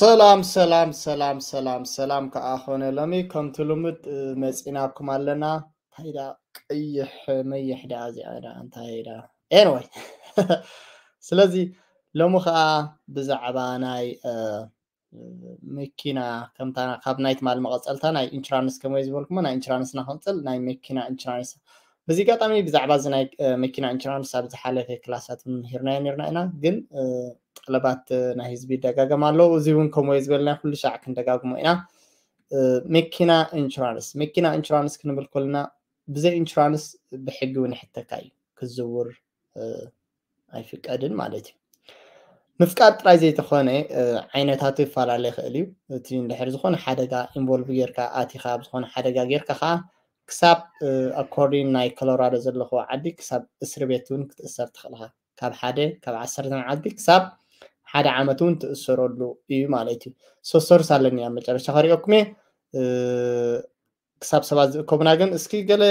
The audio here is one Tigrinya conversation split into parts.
ሰላም ሰላም ሰላም ሰላም ሰላም ከኣ ኾነ ሎሚ ከምቲ ልሙድ መፂናኩም ኣለና። ታይዳ ቀይሕ መይሕ ደኣ እዚኣ ደኣ እንታይ ደኣ? Anyway ስለዚ ሎሚ ከዓ ብዛዕባ ናይ መኪና ከምታ ካብ ናይ ትማል መቐፀልታ ናይ ኢንሹራንስ ከመይ ዝበልኩሞ ናይ ኢንሹራንስና ክንፅል ናይ መኪና ኢንሹራንስ በዚ ኣጋጣሚ ብዛዕባ እዚ ናይ መኪና ኢንሹራንስ ኣብ ዝሓለፈ ክላሳት ምሂርናዮ ነርና ኢና ግን ጠለባት ናይ ህዝቢ ይደጋገም ኣለዉ እዚ እውን ከምኡ ዝበልና ኩሉ ሻዕ ክንደጋግሞ ኢና መኪና ኢንሹራንስ መኪና ኢንሹራንስ ክንብል ከለና ብዘይ ኢንሹራንስ ብሕጊ እውን ይሕተካ እዩ ክዝውር ኣይፍቀድን ማለት እዩ ምፍቃድ ጥራይ ዘይተኾነ ዓይነታቱ ይፈላለ ይኽእል እዩ እቲ እንድሕር ዝኾነ ሓደጋ ኢንቮልቭ ጌርካ ኣቲኻ ኣብ ዝኾነ ሓደጋ ጌርካ ከዓ ክሳብ ኣኮርዲን ናይ ኮሎራዶ ዘለኽዎ ዓዲ ክሳብ እስሪ ቤት እውን ክትእሰር ትኽእልኻ ካብ ሓደ ካብ ዓሰርተ መዓልቲ ክሳብ ሓደ ዓመት እውን ትእሰረሉ እዩ ማለት እዩ ሶስት ወርስ ኣለኒ ኣብ መጨረሻ ከሪኦኩም እየ ክሳብ ሰባት ዝእከቡና ግን እስኪ ገለ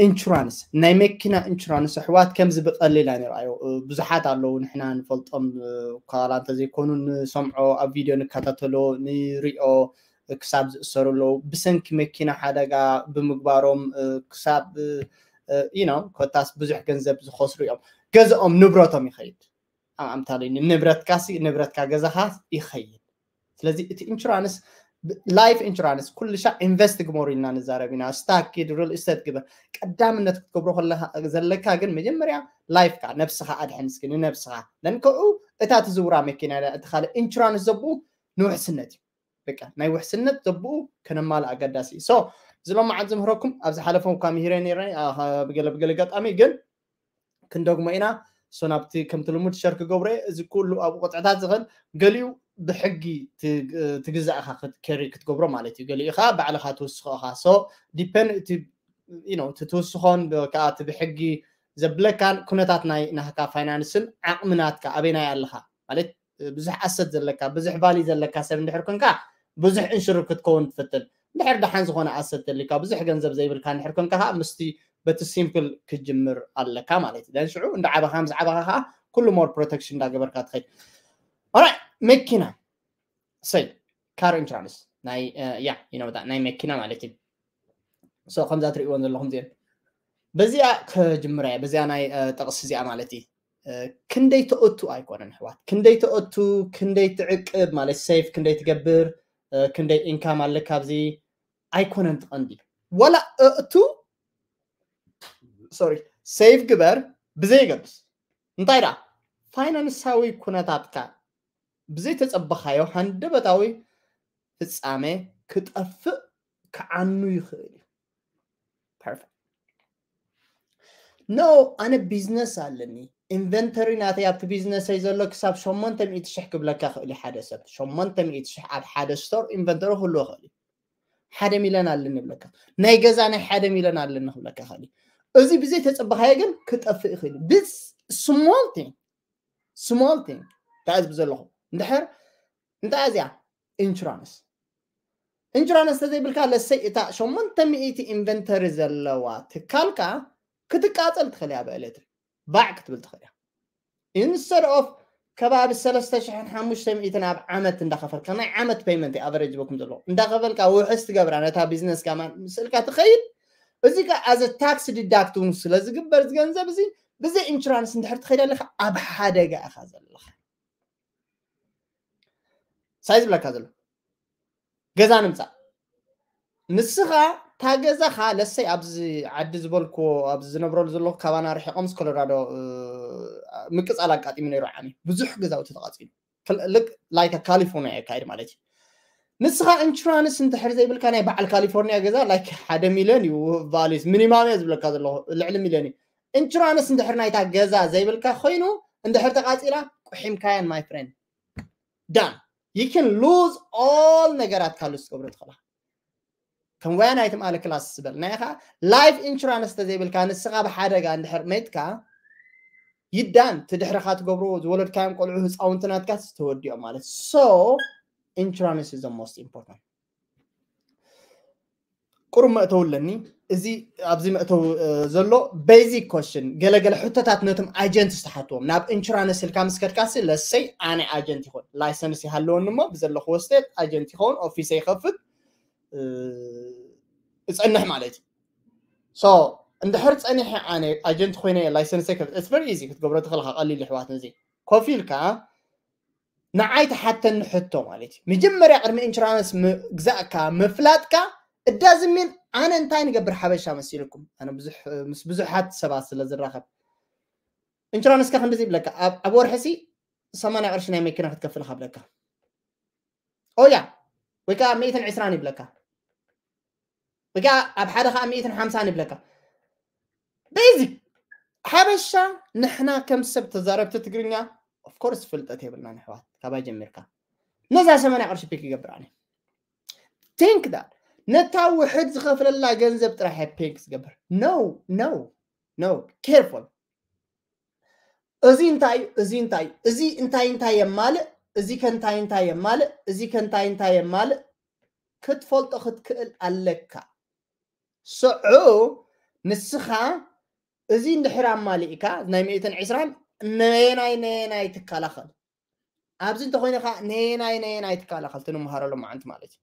ኢንሹራንስ ናይ መኪና ኢንሹራንስ ኣሕዋት ከምዚ ብቀሊል ኣይንርኣዮ ብዙሓት ኣለዉ ንሕና ንፈልጦም እኳ ዋላ እንተዘይኮኑ ንሰምዖ ኣብ ቪድዮ ንከታተሎ ንሪኦ ክሳብ ዝእሰሩ ኣለዉ ብሰንኪ መኪና ሓደጋ ብምግባሮም ክሳብ you know ኮታስ ብዙሕ ገንዘብ ዝኸስሩ እዮም ገዝኦም ንብረቶም ይኸይድ ኣምታሉ ንብረትካ ንብረትካ ገዛኻ ይኸይድ ስለዚ እቲ ኢንሹራንስ ላይፍ ኢንሹራንስ ኩሉ ሻዕ ኢንቨስት ግበሩ ኢልና ንዛረብ ኢና ስታክ ኪድ ሪል ስቴት ግበር ቀዳምነት ክትገብሮ ዘለካ ግን መጀመርያ ላይፍካ ነብስኻ ኣድሕን እስኪ ንነብስኻ ለንከኡ እታ ትዝውራ መኪና እቲ ካልእ ኢንሹራንስ ዘብኡ ንውሕስነት እዩ በቃ ናይ ውሕስነት ዘብኡ ከነማልእ ኣገዳሲ እዩ so እዚ ሎማዓት ዝምህረኩም ኣብ ዝሓለፈ እኳ ምሂረ ነረ ብገለ ብገለ ኣጋጣሚ ግን ክንደግሞ ኢና so ናብቲ ከምቲ ልሙድ ሸር ክገብሮ እዚ ኩሉ ኣብ ቁጥዕታት ዝኽእል ገሊኡ ብሕጊ ትግዛእኻ ክትገብሮ ማለት እዩ ገሊኡ ከዓ ባዕልኻ ትውስኾ ኢኻ so ዲፐን እቲ ትውስኾን ከዓ እቲ ብሕጊ ዘብለካን ኩነታት ናይ ናህካ ፋይናንስን ዓቕሚ ናትካ ኣበይናይ ኣለኻ ማለት ብዙሕ ኣሰት ዘለካ ብዙሕ ቫሊ ዘለካ ሰብ እንድሕር ኮንካ ብዙሕ ኢንሹር ክትከውን ትፍትን እንድሕር ደሓን ዝኾነ ኣሰት ተሊካ ብዙሕ ገንዘብ ዘይብልካ እንድሕር ኮንካ ከዓ ምስቲ በቲ ሲምፕል ክጅምር ኣለካ ማለት እዩ ሽዑ እንዳ ዓበኻ ምስ ዓበኻ ከዓ ኩሉ more protection እንዳገበርካ ትኸይድ ኦራይ መኪና ሰይ car insurance ናይ ያ you know that ናይ መኪና ማለት እዩ so ከምዛ ትርእይዎን ዘለኹም እዚአን በዚኣ ክጅምራ እየ በዚኣ ናይ ጥቕሲ እዚኣ ማለት እዩ ክንደይ ተእቱ ኣይኮነን ኣሕዋት ክንደይ ተእቱ ክንደይ ትዕቅብ ማለት ሴፍ ክንደይ ትገብር ክንደይ ኢንካም ኣለካ ኣብዚ ኣይኮነን ትቐንዲ ዋላ እእቱ sorry save ግበር ብዘየገድስ እንታይ ደኣ ፋይናንሳዊ ኩነታትካ ብዘይተፀበኻዮ ሃንደበታዊ ፍፃመ ክጠፍእ ክዓኑ ይኽእል እዩ perfect no ኣነ ቢዝነስ ኣለኒ ኢንቨንተሪ ናተይ ኣብቲ ቢዝነሰይ ዘሎ ክሳብ ሸሞንተ ሚእቲ ሽሕ ክብለካ ክእል ሓደ ሰብ ሸሞንተ ሚእቲ ሽሕ ኣብ ሓደ ስቶር ኢንቨንተሪ ክህልዎ ክእል ሓደ ሚልዮን ኣለኒ ይብለካ ናይ ገዛ ናይ ሓደ ሚልዮን ኣለኒ ክብለካ ክእል እዚ ብዘይ ተፅበኻዮ ግን ክጠፍእ ይኽእል ብ small thing small thing እንታይ ዝብ ዘለኹ እንድሕር እንታይ እዚኣ ኢንሹራንስ ኢንሹራንስ ተዘይብልካ ለሰይ እታ ሸሞንተ ሚእቲ ኢንቨንተሪ ዘለዋ ትካልካ ክትቃፀል ትኽእል እያ ብኤሌክትሪክ ባዕ ክትብል ትኽእል እያ instead of ከባቢ ሰለስተ ሽሕን ሓሙሽተ ሚእትን ኣብ ዓመት እንዳኸፈልካ ናይ ዓመት ፔይመንት ኣቨሬጅ በኩም ዘሎ እንዳኸፈልካ ውሕስ ትገብራ ነታ ቢዝነስ ጋማ ስእልካ ትኸይድ እዚ ከ ኣዘ ታክስ ዲዳክት እውን ስለ ዝግበር ዝገንዘብ እዚ ብዘይ ኢንሹራንስ እንድሕር ትኸይድ ኣለካ ኣብ ሓደጋ ኢኻ ዘለኻ ሳይ ዝብለካ ዘሎ ገዛ ንምፃእ ንስኻ እታ ገዛኻ ለሰይ ኣብዚ ዓዲ ዝበልክዎ ኣብዚ ዝነብረሉ ዘለኹ ካባና ርሒቆምስ ኮሎራዶ ምቅፃል ኣጋጢሙ ነይሩ ዓሚ ብዙሕ ገዛውቲ ተቃፂሉ like ካሊፎርኒያ የካይድ ማለት እዩ ንስኻ ኢንሹራንስ እንድሕር ዘይብልካ ናይ በዓል ካሊፎርኒያ ገዛ like ሓደ ሚልዮን እዩ ቫሊስ ሚኒማም እየ ዝብለካ ዘለኹ ልዕሊ ሚልዮን እዩ ኢንሹራንስ እንድሕር ናይታ ገዛ ዘይብልካ ኮይኑ እንድሕር ተቃፂላ ቁሒምካያን my friend done you can lose all ነገራት ካልእ ዝገብሮ ትኽእላ ከም ወያ ናይ ትምኣለ ክላስ ዝበል ናይ ኻ life insurance ተዘይብልካ ንስኻ ብሓደጋ እንድሕር መትካ ይዳን ትድሕርኻ ትገብሮ ዝወለድካዮም ቆልዑ ህፃውንቲ ናትካ ተወዲኦም ማለት so insurance is the most important ቁሩብ መእተው ኣለኒ። እዚ ኣብዚ መእተው ዘሎ basic question፣ ገለገለ ሕቶታት ነቶም agent ዝተሓትዎም። ናብ insurance ኢልካ ምስ ከድካሲ፣ ለሰይ ኣነ agent ይኹን፣ license ይሃለወኒ እሞ ብዘለኽዎ state agent ይኸውን፣ ኦፊሰ ይኸፍት፣ እፀንሕ ማለት እዩ። So እንድሕር ፀኒሐ ኣነ agent ኮይነ license ይከፍት፣ it's very easy ክትገብሮ ትኽእል ኢኻ፣ ቀሊል ይሕዋት። ነዚ ኮፍ ኢልካ ንዓይ ተሓተኒ ሕቶ ማለት እዩ። መጀመርያ ቅድሚ insurance ምግዛእካ ምፍላጥካ፣ it doesn't mean ኣነ እንታይ ንገብር ሓበሻ መሲልኩም። ኣነ ብዙሕ ምስ ብዙሓት ሰባት ስለ ዝራኸብ፣ insurance ካ ክንድዚ ይብለካ፣ ኣብ ወርሒ ሲ ሰማንያ ቅርሺ ናይ መኪና ክትከፍል ካብለካ፣ ኦያ፣ ወይ ከዓ ሚእትን ዕስራን ይብለካ፣ ወይ ከዓ ኣብ ሓደ ከዓ ሚእትን ሓምሳን ይብለካ። Basic ሓበሻ ንሕና ከም ሰብ ተዛረብቲ ትግርኛ፣ of course ፍልጠት የብልና ንሕዋት። ካባይ ጀሚርካ ነዛ ሰማንያ ቅርሺ pick ይገብር ኣነ። Think that ነታ ውሕድ ዝኸፍለላ ገንዘብ ጥራሕ pick ዝገብር። No, no, no, careful። እዚ እንታይ እዩ፣ እዚ እንታይ እዩ፣ እዚ እንታይ እንታይ የማልእ፣ እዚ ከ እንታይ እንታይ የማልእ፣ እዚ ከ እንታይ እንታይ የማልእ ክትፈልጦ ክትክእል ኣለካ። ስዑ ንስኻ እዚ እንድሕር ኣማሊእካ ናይ ሚእትን ዕስራን ነየናይ ነየናይ ትከላኸል፣ ኣብዚ እንተኾይኑ ከዓ ነየናይ ነየናይ ትከላኸል ትንምሃረሉ መዓንቲ ማለት እዩ።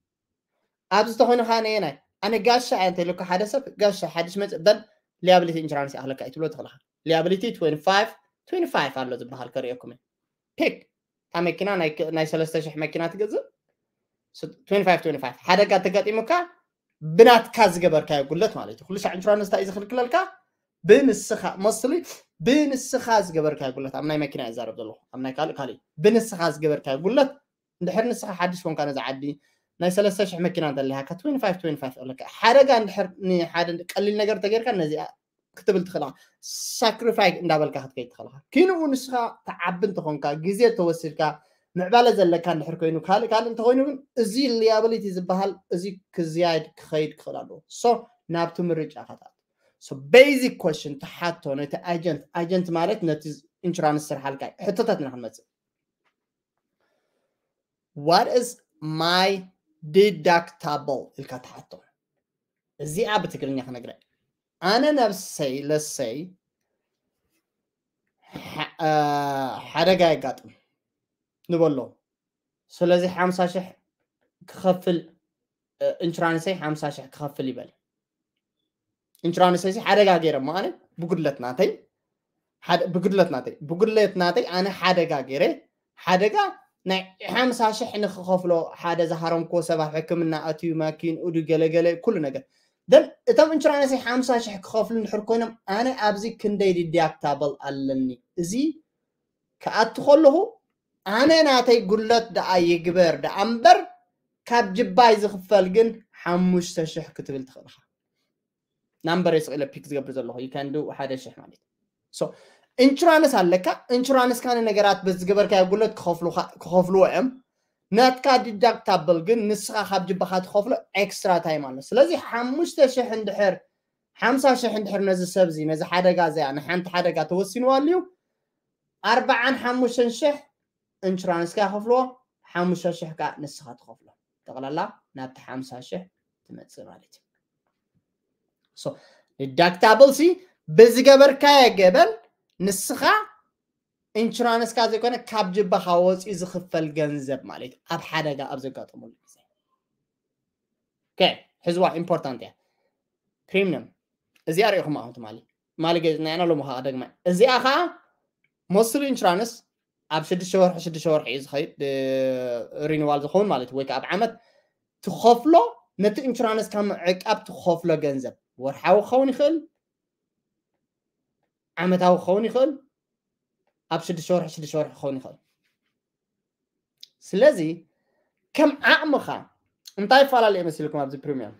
ኣብዚ እንተኾይኑ ከዓ ነየናይ ኣነ ጋሻ እየ እንተኢሉካ ሓደ ሰብ፣ ጋሻ ሓድሽ መፅእ በል፣ liability insurance ይኣኽለካ እዩ ትብሎ ትኽእልኻ። Liability twenty-five twenty-five ኣሎ ዝበሃል ከርእየኩም እየ። Pick እታ መኪና ናይ ሰለስተ ሽሕ መኪና ትገዝእ፣ twenty-five twenty-five ሓደጋ ተጋጢሙካ ብናትካ ዝገበርካዮ ጉለት ማለት እዩ። ኩሉ ሻዕ insurance እንታይ እዩ ዝኽልክለልካ? ብንስኻ mostly ብንስኻ ዝገበርካዮ ጉለት፣ ኣብ ናይ መኪና እዛረብ ዘለኹ፣ ኣብ ናይ ካልእ ካልእ፣ ብንስኻ ዝገበርካዮ ጉለት። እንድሕር ንስኻ ሓድሽ ኮንካ ነዚ ዓዲ ናይ ሰለስተ ሽሕ መኪና እንተሊሃካ twenty-five twenty-five ኣለካ። ሓደጋ እንድሕር ንሓደ ቀሊል ነገር ተገይርካ ነዚኣ ክትብል ትኽእልኻ። Sacrifice እንዳበልካ ክትከይድ ትኽእልኻ። ኪንኡ ንስኻ ተዓቢ እንተኾንካ፣ ግዜ ተወሲድካ፣ ምዕባለ ዘለካ እንድሕር ኮይኑ፣ ካልእ ካልእ እንተኾይኑ ግን እዚ liability ዝበሃል እዚ ክዝያድ ክኸይድ ክኽእል ኣለዎ። So ናብቲ ምርጫ ከተኣቱ። So basic question ተሓቶ ነቲ agent፣ agent ማለት ነቲ insurance ስርሓልካ እዩ። ሕቶታት ኢና ክንመጽእ። What is my deductible ኢልካ ተሓቶ። እዚኣ ብትግርኛ ክነግረ፣ ኣነ ነብሰይ ለሰይ ሓደጋ የጋጥም ንበሎ። ስለዚ ሓምሳ ሽሕ ክኸፍል፣ insurance ይ ሓምሳ ሽሕ ክኸፍል ይበል። Insurance ሲ ሓደጋ ገይረ እሞ ኣነ ብጉድለት ናተይ፣ ብጉድለት ናተይ ብጉድለት ናተይ ኣነ ሓደጋ ገይረ፣ ሓደጋ ናይ ሓምሳ ሽሕ ንክኸፍሎ፣ ሓደ ዝሃረምክዎ ሰብ ኣብ ሕክምና ኣትዩ፣ ማኪን እዱ ገለገለ ኩሉ ነገር። ደን እቶም insurance ይ ሓምሳ ሽሕ ክኸፍሉ እንድሕር ኮይኖም ኣነ ኣብዚ ክንደይ deductible ኣለኒ? እዚ ክኣቱ ከለኹ ኣነ ናተይ ጉድለት ደኣ ይግበር ደኣ እምበር ካብ ጅባይ ዝኽፈል ግን ሓሙሽተ ሽሕ ክትብል ትኽእል ኢኻ። ናምበር የስቕ ኢለ pick ዝገብር ዘለኹ you can do ሓደ ሽሕ ማለት። So insurance ኣለካ፣ insurance ካ ንነገራት በዚ ዝገበርካዮ ጉድለት ክኸፍልዎ እዮም። ናትካ deductible ግን ንስኻ ካብ ጅባኻ ትኸፍሎ extra time ኣሎ። ስለዚ ሓሙሽተ ሽሕ እንድሕር ሓምሳ ሽሕ እንድሕር ነዚ ሰብ እዚ ነዚ ሓደጋ እዚኣ ንሓንቲ ሓደጋ ተወሲንዋ ኣልዩ ኣርባዓን ሓሙሽተን ሽሕ insurance ካ ይኸፍልዎ፣ ሓሙሽተ ሽሕ ከዓ ንስኻ ትኸፍሎ። ጠቕላላ ናብቲ ሓምሳ ሽሕ ትመፅእ ማለት እዩ። So deductible ሲ ብዝገበርካዮ ገበን ንስኻ insurance ካ ዘይኮነ ካብ ጅባኻ ወፂኡ ዝኽፈል ገንዘብ ማለት እዩ። ኣብ ሓደጋ ኣብ ዘጋጠመሉ ግዜ ሕዝዋ important እያ። Premium እዚኣ ሪኢኹም ኣኹም ትማሊ ማሊ ገዝናያና ሎሚ ከዓ ደግማ እዚኣ ከዓ mostly insurance ኣብ ሽዱሽተ ወርሒ ሽዱሽተ ወርሒ እዩ ዝኸይድ renewal ዝኸውን ማለት እዩ። ወይ ከዓ ኣብ ዓመት ትኸፍሎ ነቲ insurance ካብ ምዕቃብ ትኸፍሎ ገንዘብ ወርሓዊ ክኸውን ይኽእል፣ ዓመታዊ ክኸውን ይኽእል፣ ኣብ ሽዱሽተ ወርሒ ሽዱሽተ ወርሒ ክኸውን ይኽእል። ስለዚ ከም ዓቕምኻ እንታይ ይፈላለ መሲልኩም ኣብዚ premium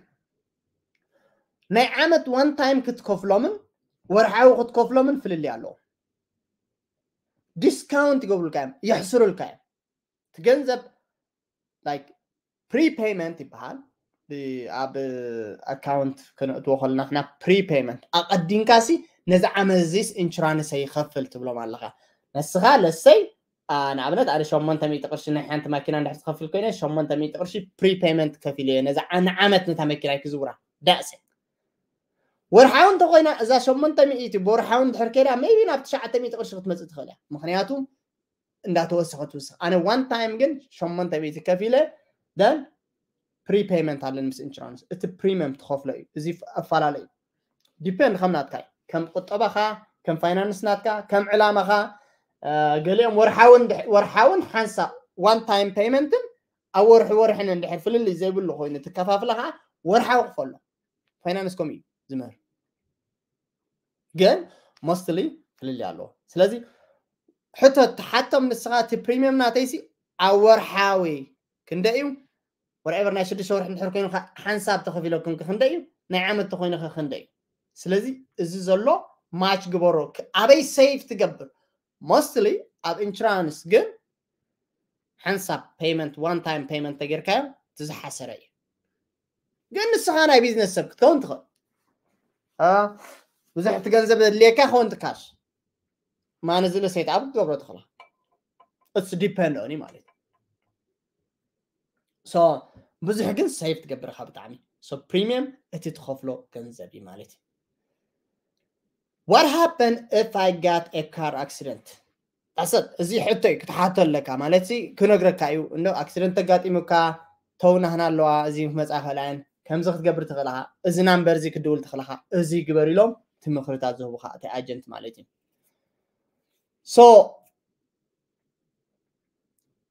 ናይ ዓመት one time ክትከፍሎምን ወርሓዊ ክትከፍሎምን ፍልልይ ኣለዎ። Discount ይገብሩልካ እዮም፣ የሕስሩልካ እዮም። እቲ ገንዘብ like prepayment ይበሃል። ኣብ account ከነእትዎ ከለና ንሕና prepayment ኣቐዲምካ ሲ ነዚ ዓመት እዚስ insurance ይኸፍል ትብሎም ኣለኻ። ንስኻ ለሰይ ንኣብነት ኣነ ሸሞንተ ሚእቲ ቅርሺ ናይ ሓንቲ ማኪና እንድሕር ዝኸፍል ኮይነ ሸሞንተ ሚእቲ ቅርሺ prepayment ከፊለ እየ ነዚ ንዓመት ነታ መኪና ክዝውራ። That's it። ወርሓዊ እንተኮይና እዛ ሸሞንተ ሚእቲ ብወርሓዊ እንድሕር ከይዳ maybe ናብ ትሽዓተ ሚእቲ ቅርሺ ክትመፅእ ትኽእል እያ። ምክንያቱ እንዳተወሰኸ ትውስኽ። ኣነ one time ግን ሸሞንተ ሚእቲ ከፊለ then prepayment ኣለን ምስ insurance፣ እቲ premium ትኸፍሎ እዩ። እዚ ኣፈላለዩ depend ከም ናትካ እዩ። ከም ቁጠባኻ፣ ከም finance ናትካ፣ ከም ዕላማኻ። ገሊኦም ወርሓውን ወርሓውን ሓንሳብ one time payment ን ኣብ ወርሒ ወርሕን እንድሕር ፍልልይ ዘይብሉ ኮይኑ ትከፋፍለ ከዓ ወርሓዊ ክፈሎ። Finance ከምኡ እዩ ዝምህር፣ ግን mostly ፍልልይ ኣለዎ። ስለዚ ሕቶ ትሓቶም ንስኻ፣ እቲ premium ናተይሲ ኣብ ወርሓዊ ክንደይ እዩ? Whatever፣ ናይ ሽዱሽተ ወርሒ እንድሕር ኮይኑ ሓንሳብ ተኸፊለኩም ክንደይ እዩ? ናይ ዓመት ተኮይኑ ክንደይ እዩ? ስለዚ እዚ ዘሎ match ግበሮ። ኣበይ save ትገብር? Mostly ኣብ insurance ግን ሓንሳብ payment፣ one time payment ተጌርካዮ እቲ ዝሓሰረ እዩ። ግን ንስኻ ናይ ቢዝነስ ሰብ ክትከውን ትኽእል። ብዙሕ እቲ ገንዘብ ዘድልየካ ክኸውን ትካሽ ማነ ዝለ set up ክትገብሮ ትኽእላ። It's depend on ማለት እዩ። So ብዙሕ ግን save ትገብርካ ብጣዕሚ። So premium እቲ ትኸፍሎ ገንዘብ እዩ ማለት እዩ። What happen if I got a car accident? ዳሰት እዚ ሕቶ እዩ ክትሓቶ ኣለካ ማለት ሲ ክነግረካ እዩ። እንዶ accident ተጋጢሙካ ተውናህና ኣለዋ፣ እዚ ክመፃ ይኽእላየን፣ ከምዚ ክትገብር ትኽእልኻ፣ እዚ ናምበር እዚ ክድውል ትኽእልኻ፣ እዚ ግበር ኢሎም ትምክርታት ዝህቡካ እቲ agent ማለት እዩ። So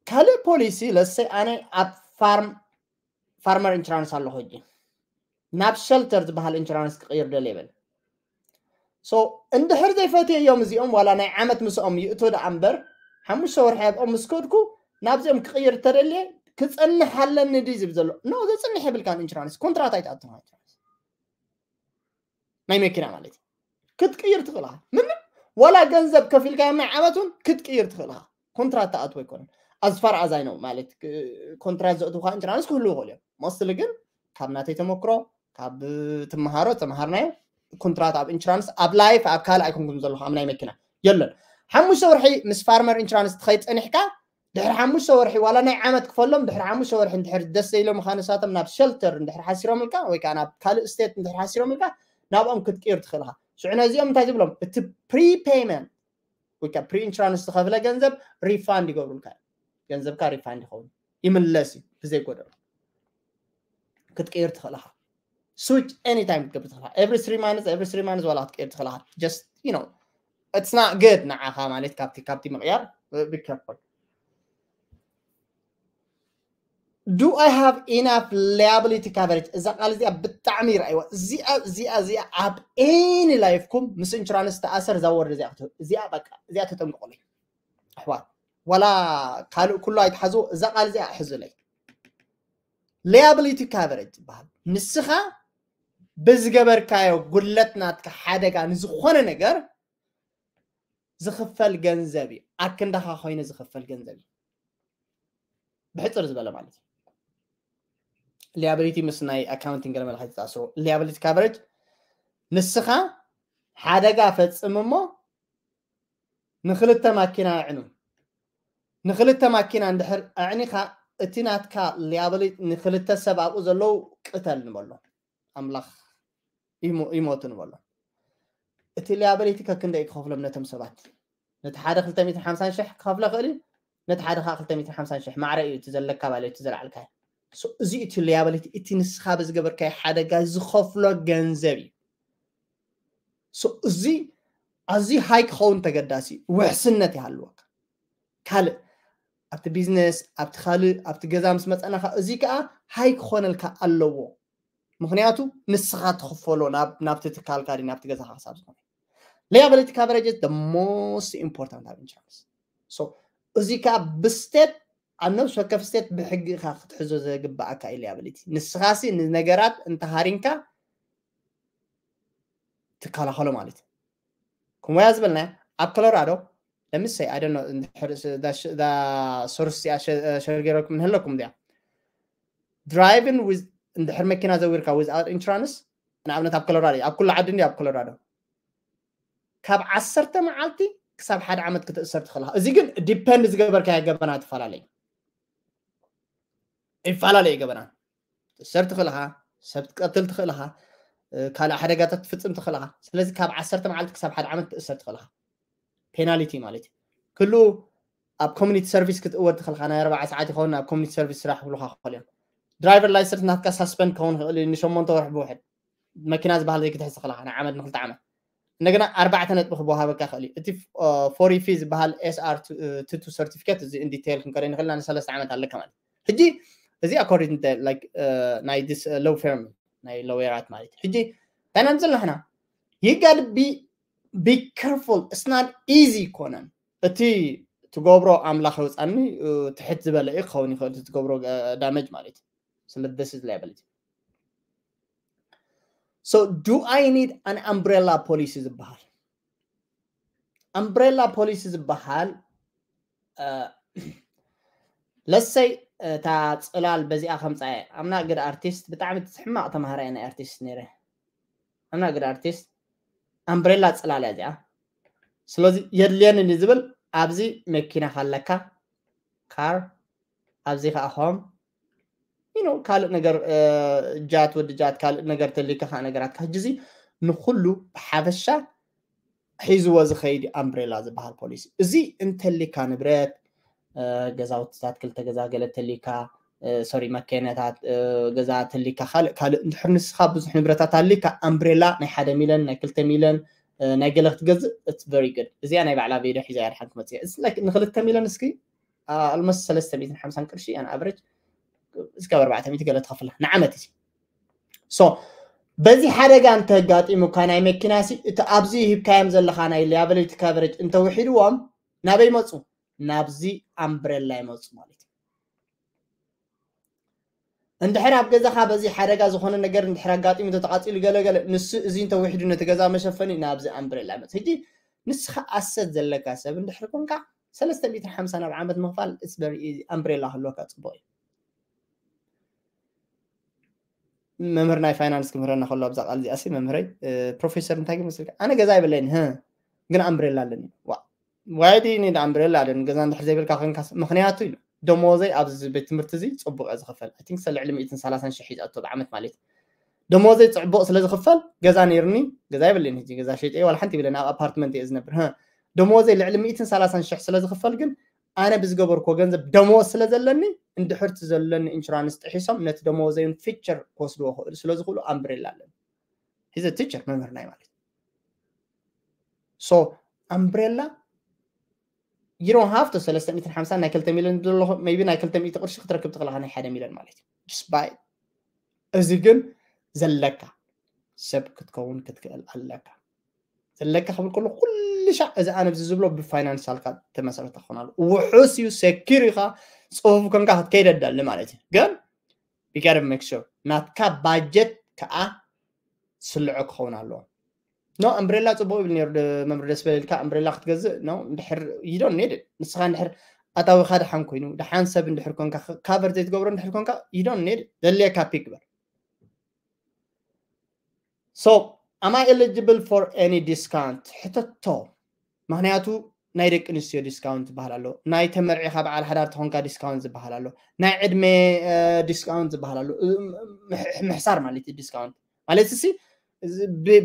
ካልእ ፖሊሲ ለሰይ ኣነ ኣብ farm farmer insurance ኣለኹ ሕጂ ናብ shelter ዝበሃል insurance ክቕይር ደልየ ይበል። So እንድሕር ዘይፈትየዮም እዚኦም ዋላ ናይ ዓመት ምስኦም ይእቶ ደኣ እምበር ሓሙሽተ ወርሒ ኣብኦም ምስ ከድኩ ናብዚኦም ክቕይር ተደልየ ክጸንሕ ኣለኒ ድዩ ዝብል ዘሎ? No፣ ዘጽንሕ የብልካን። Insurance contract ኣይትኣቱን insurance ናይ መኪና ማለት እዩ። ክትቅይር ትኽእል ኢኻ። ምንም ዋላ ገንዘብ ከፊልካዮም ናይ ዓመት እውን ክትቅይር ትኽእል ኢኻ። Contract ትኣትዎ ኣይኮነን። As far as I know ማለት contract ዘእትውካ insurance ክህልዉ ይኽእሉ እዮም። Mostly ግን ካብ ናተይ ተመክሮ ካብ ትመሃሮ ተመሃርናዮ contract ኣብ insurance ኣብ life ኣብ ካልእ ኣይኮንኩም ዘለኹ ኣብ ናይ መኪና የለን። ሓሙሽተ ወርሒ ምስ farmer insurance ትኸይድ ጸኒሕካ ድሕሪ ሓሙሽተ ወርሒ ዋላ ናይ ዓመት ክፈሎም ድሕሪ ሓሙሽተ ወርሒ እንድሕር ደስ ዘይሎም ምዃን ንሳቶም ናብ shelter እንድሕር ሓሲሮምልካ ወይ ከዓ ናብ ካልእ state እንድሕር ሓሲሮምልካ ናብኦም ክትቅይር ትኽእል ኢኻ። ሽዑ ነዚኦም እንታይ ዝብሎም እቲ prepayment ወይ ከዓ pre insurance ዝኸፍለ ገንዘብ refund ይገብሩልካ እዮም። ገንዘብካ refund ይኸውን ይምለስ እዩ ብዘይ ጎደሎ ክትቅይር ትኽእል ኢኻ። Switch anytime ክትገብር ትኽእል ኢኻ። Every three months every three months ዋላ ክትቅይር ትኽእል ኢኻ። Just you know it's not good ንዓኻ ማለት ካብቲ ካብቲ ምቕያር be careful። Do I have enough liability coverage? እዛ ቃል እዚኣ ብጣዕሚ ይረኣይዋ። እዚኣ እዚኣ እዚኣ ኣብ any life ኩም ምስ insurance ተኣሰር እዛ word እዚኣ ክትህብ እዚኣ በቃ እዚኣ ተጠንቅቑለይ ኣሕዋት። ዋላ ካልእ ኩሉ ኣይትሓዝዎ፣ እዛ ቃል እዚኣ ሕዙለይ። Liability coverage ዝበሃል ንስኻ ብዝገበርካዮ ጉድለት ናትካ ሓደጋ ንዝኾነ ነገር ዝኽፈል ገንዘብ እዩ። ኣክንዳኻ ኮይኑ ዝኽፈል ገንዘብ እዩ። ብሕፅር ዝበለ ማለት እዩ። Liability ምስ ናይ accounting ገለ መለ ከይተኣስሮ liability coverage ንስኻ ሓደጋ ፈፅም እሞ ንክልተ ማኪና ኣዕኑ። ንክልተ ማኪና እንድሕር ኣዕኒኻ እቲ ናትካ liability ንክልተ ሰብ ኣብኡ ዘለዉ ቅተል ንበሎ። ኣምላኽ ይሞ- ይሞቱ ንበሎ። እቲ liability ከክንደይ ክኸፍሎም ነቶም ሰባት? ነቲ ሓደ ክልተ ሚእትን ሓምሳን ሽሕ ክኸፍሎ ይኽእል እዩ፣ ነቲ ሓደ ከዓ ክልተ ሚእትን ሓምሳን ሽሕ ማዕረ እዩ እቲ ዘለካ ማለት እዩ፣ እቲ ዘልዓልካዮ። So እዚ እቲ liability እቲ ንስኻ ብዝገበርካዮ ሓደጋ ዝኸፍሎ ገንዘብ እዩ። So እዚ ኣዝዩ high ክኸውን ተገዳሲ እዩ። ውሕስነት ይሃልወካ። ካልእ ኣብቲ ቢዝነስ ኣብቲ ካልእ ኣብቲ ገዛ ምስ መፀናኻ እዚ ከዓ high ክኾነልካ ኣለዎ። ምክንያቱ ንስኻ ትኽፈሎ ናብ ናብቲ ትካልካ ድዩ ናብቲ ገዛኻ ክሳብ ዝኾነ። Liability coverage is the most important ኣብ insurance። So እዚ ከዓ ብስቴት ኣብ ነብሲ ወከፍ ስቴት ብሕጊ ኢኻ ክትሕዞ ዘግባኣካ እዩ liability። ንስኻሲ ንነገራት እንተሃሪምካ ትከላኸሎ ማለት እዩ። ከምኡ እያ ዝበልናያ ኣብ ኮሎራዶ ለምሳይ I don't know እንድሕር ስ- ዳ ሽ- ዳ ሶርስ እዚኣ ሸ- ሸር ገይረኩም ንህለኩም እዚኣ driving with እንድሕር መኪና ዘዊርካ without insurance ንኣብነት ኣብ ኮሎራዶ እዩ። ኣብ ኩሉ ዓዲ እንዲ ኣብ ኮሎራዶ ካብ ዓሰርተ መዓልቲ ክሳብ ሓደ ዓመት ክትእሰር ትኽእል ኢኻ። እዚ ግን depend ዝገበርካዮ ገበና ትፈላለዩ ይፈላለዩ ገበና ትእሰር ትኽእል ኢኻ። ሰብ ክትቀትል ትኽእል ኢኻ፣ ካልእ ሓደጋታት ትፍፅም ትኽእል ኢኻ። ስለዚ ካብ ዓሰርተ መዓልቲ ክሳብ ሓደ ዓመት ትእሰር ትኽእል ኢኻ። ፔናሊቲ ማለት እዩ። ክሉ ኣብ ኮሚኒቲ ሰርቪስ ክትእወድ ትኽእል ኢኻ። ናይ ኣርባዓ ሰዓት ይኸውን ኣብ ኮሚኒቲ ሰርቪስ ስራሕ ክብሉኻ ክኽእል እዮም። ድራይቨር ላይሰንስ ናትካ ሳስፐንድ ክኸውን ይኽእል እዩ ንሸሞንተ ወርሒ ብውሕድ። መኪና ዝበሃል ዘይክትሕዝ ትኽእል ኢኻ ንዓመት ንክልተ ዓመት። እንደገና ኣርባዕተ ነጥቢ ክወሃበካ ይኽእል እዩ። እቲ ፎሪ ፊ ዝበሃል ኤስ ኣር ቱ ቱ ሰርቲፊኬት እዚ ኢን ዲቴይል ክንከደ ንኽእልና ንሰለስተ ዓመት ኣለካ ማለት እዩ። ሕጂ እዚ ኣኮርዲንግ ናይ ዲስ ሎው ፌርም ናይ ሎየራት ማለት እዩ። ሕጂ እንታይ ኢና ንብል ዘለና? You gotta be be careful. It's not easy ይኮነን። እቲ ትገብሮ ኣምላኽ የውፃኒ ትሕት ዝበለ እዩ ክኸውን ይኽእል ትገብሮ ዳመጅ ማለት እዩ። ስለ this is liability. So do I need an umbrella policy ዝበሃል? Umbrella policy ዝበሃል ለሰይ እታ ፅላል በዚኣ ከምፃ እየ ኣምና ግድ ኣርቲስት ብጣዕሚ ሕማቕ ተማሃራይ ናይ ኣርቲስት ነይረ ኣምና ግድ ኣርቲስት ኣምብሬላ ፅላል እያ እዚኣ ስለዚ የድልየኒ ዝብል ኣብዚ መኪና ካለካ ካር ኣብዚ ከዓ ሆም ካልእ ነገር ጃት ወዲ ጃት ካልእ ነገር ተሊካ ከዓ ነገራት ሕጂ እዚ ንኩሉ ብሓፈሻ ሒዝዎ ዝኸይድ ኣምብሬላ ዝበሃል ፖሊሲ እዚ እንተሊካ ንብረት ገዛውትታት ክልተ ገዛ ገለ ተሊካ ሶሪ መከነታት ገዛ ተሊካ ካልእ ካልእ እንድሕር ንስኻ ብዙሕ ንብረታት ኣሊካ ኣምብሬላ ናይ ሓደ ሚለን ናይ ክልተ ሚለን ናይ ገለ ክትገዝእ it's very good እዚኣ ናይ ባዕላ ቪድዮ ሒዛ ያድሓን ክመፅእ ንክልተ ሚለን እስኪ almost ሰለስተ ሚእትን ሓምሳን ቅርሺ on average እስካብ ኣርባዕተ ሚእቲ ገለ ትኸፍላ ንዓመት እዚ so በዚ ሓደጋ እንተጋጢሙካ ናይ መኪና ሲ እቲ ኣብዚ ሂብካዮም ዘለኻ ናይ liability coverage እንተውሒድዎም ናበይ መፁ ናብዚ ኣምብሬላ ይመፁ ማለት እዩ እንድሕር ኣብ ገዛኻ በዚ ሓደጋ ዝኾነ ነገር እንድሕር ኣጋጢሙ ተተቃፂሉ ገለገለ ንሱ እዚ እንተውሒዱ ነቲ ገዛ መሸፈኒ ናብዚ ኣምብሬላ ይመፅ ሕጂ ንስኻ ኣሰት ዘለካ ሰብ እንድሕር ኮንካ ሰለስተ ሚእትን ሓምሳን ኣብ ዓመት ምኽፋል ኣምብሬላ ክህልወካ ፅቡቅ እዩ መምህር ናይ ፋይናንስ ክምህረና ከሎ ኣብዛ ቃል እዚኣ ሲ መምህረይ ፕሮፌሰር እንታይ ግን መስልካ ኣነ ገዛ ይብለይን ህ ግን ኣምብሬላ ኣለኒ ዋይዲ ኒድ ኣምብሬላ ኣለኒ ገዛ እንድሕር ዘይብልካ ኮንካ ምክንያቱ ኢሉ ደሞዘይ ኣብዚ ቤት ትምህርቲ እዚ ፅቡቅ እየ ዝኽፈል ኣይ ቲንክ ልዕሊ ሚእትን ሰላሳን ሽሕ ሒዛቶ ብዓመት ማለት ደሞዘይ ፅቡቅ ስለ ዝኽፈል ገዛ ነይሩኒ ገዛ ይብለይን ሕጂ ገዛ ሸይጠ ዋላ ሓንቲ ይብለኒ ኣብ ኣፓርትመንት እየ ዝነብር ደሞዘይ ልዕሊ ሚእትን ሰላሳን ሽሕ ስለ ዝኽፈል ግን ኣነ ብዝገበርኮ ገንዘብ ደሞዝ ስለ ዘለኒ እንድሕርቲ ዘለኒ ኢንሹራንስ ጥሒሶም ነቲ ደሞዘይን ፊቸር ክወስድዎ ክእሉ ስለ ዝኽእሉ ኣምብሬላ ኣለኒ ሂዘ ቲቸር መምህር ናይ ማለት so ኣምብሬላ you don't have to ሰለስተ ሚእትን ሓምሳን ናይ ክልተ ሚልዮን ዘሎ maybe ናይ ክልተ ሚእቲ ቅርሺ ክትረክብ ትኽእልኻ ናይ ሓደ ሚልዮን ማለት እዩ just buy እዚ ግን ዘለካ ሰብ ክትከውን ክትክእል ኣለካ ዘለካ ክብል ከሎ ኩሉ ሻዕ እዚ ኣነ እዚ ዝብሎ ብፋይናንሳልካ ተመሰረተ ክኾን ኣሎ ውሑስ እዩ ሴኪር ኢኻ ፅፉፍ ኮንካ ክትከይድ ኣዳሊ ማለት እዩ ግን you gotta make sure ናትካ ባጀት ከዓ ስልዖ ክኸውን ኣለዎ no ኣምብሬላ ፅቡቅ ይብል ነሩ መምህር ደስ በለልካ ኣምብሬላ ክትገዝእ no እንድሕር you don't need it ንስኻ እንድሕር ኣታዊኻ ድሓን ኮይኑ ድሓን ሰብ እንድሕር ኮንካ ካቨር ዘይትገብሮ እንድሕር ኮንካ you don't need it ዘድልየካ ፒክ ግበር so am I eligible for any discount ሕተቶ ምክንያቱ ናይ ደቂ ኣንስትዮ ዲስካውንት ዝበሃል ኣሎ ናይ ተመርዒኻ በዓል ሓዳር ተኾንካ ዲስካውንት ዝበሃል ኣሎ ናይ ዕድመ ዲስካውንት ዝበሃል ኣሎ ምሕሳር ማለት እዩ ዲስካውንት ማለት ሲ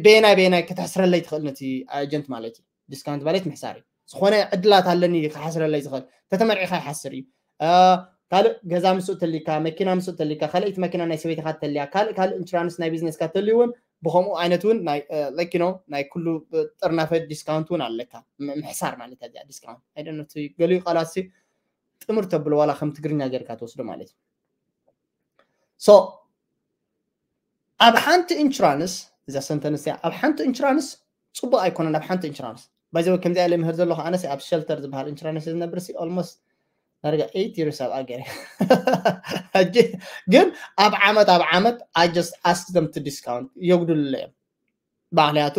ቤናይ ቤናይ ከተሕስረለይ ትኽእል ነቲ ኣጀንት ማለት እዩ ዲስካውንት ማለት ምሕሳር እዩ ዝኾነ ዕድላት ኣለኒ ክሓስረለይ ዝኽእል ተተመርዒኻ ይሓስር እዩ ካልእ ገዛ ምስኡ ተሊካ መኪና ምስኡ ተሊካ ካልኣይቲ መኪና ናይ ሰበይትኻ ተልያ ካልእ ካልእ ኢንሹራንስ ናይ ቢዝነስካ ተልዩ እውን ብከምኡ ዓይነት እውን ናይ like you know ናይ ኩሉ ጥርናፈ ዲስካውንት እውን ኣለካ ምሕሳር ማለት እያ ዲስካውንት ኣይደነቲ ገሊኡ ቃላት ጥምር ተብሎ ዋላ ከም ትግርኛ ጌርካ ትወስዶ ማለት እዩ so ኣብ ሓንቲ ኢንሹራንስ እዛ ሰንተንስ እያ ኣብ ሓንቲ ኢንሹራንስ ፅቡቅ ኣይኮነን ኣብ ሓንቲ ኢንሹራንስ ባይዘወ ከምዚኣ ኢለ ምህር ዘለኹ ኣነስ ኣብ ሸልተር ዝበሃል ኢንሹራንስ ዝነብር ሲ ኦልሞስት ዳርጋ ኤይት ይርስ ኣብ ኣገር ሕጂ ግን ኣብ ዓመት ኣብ ዓመት I just ask them to discount የጉድሉለ እዮም ምክንያቱ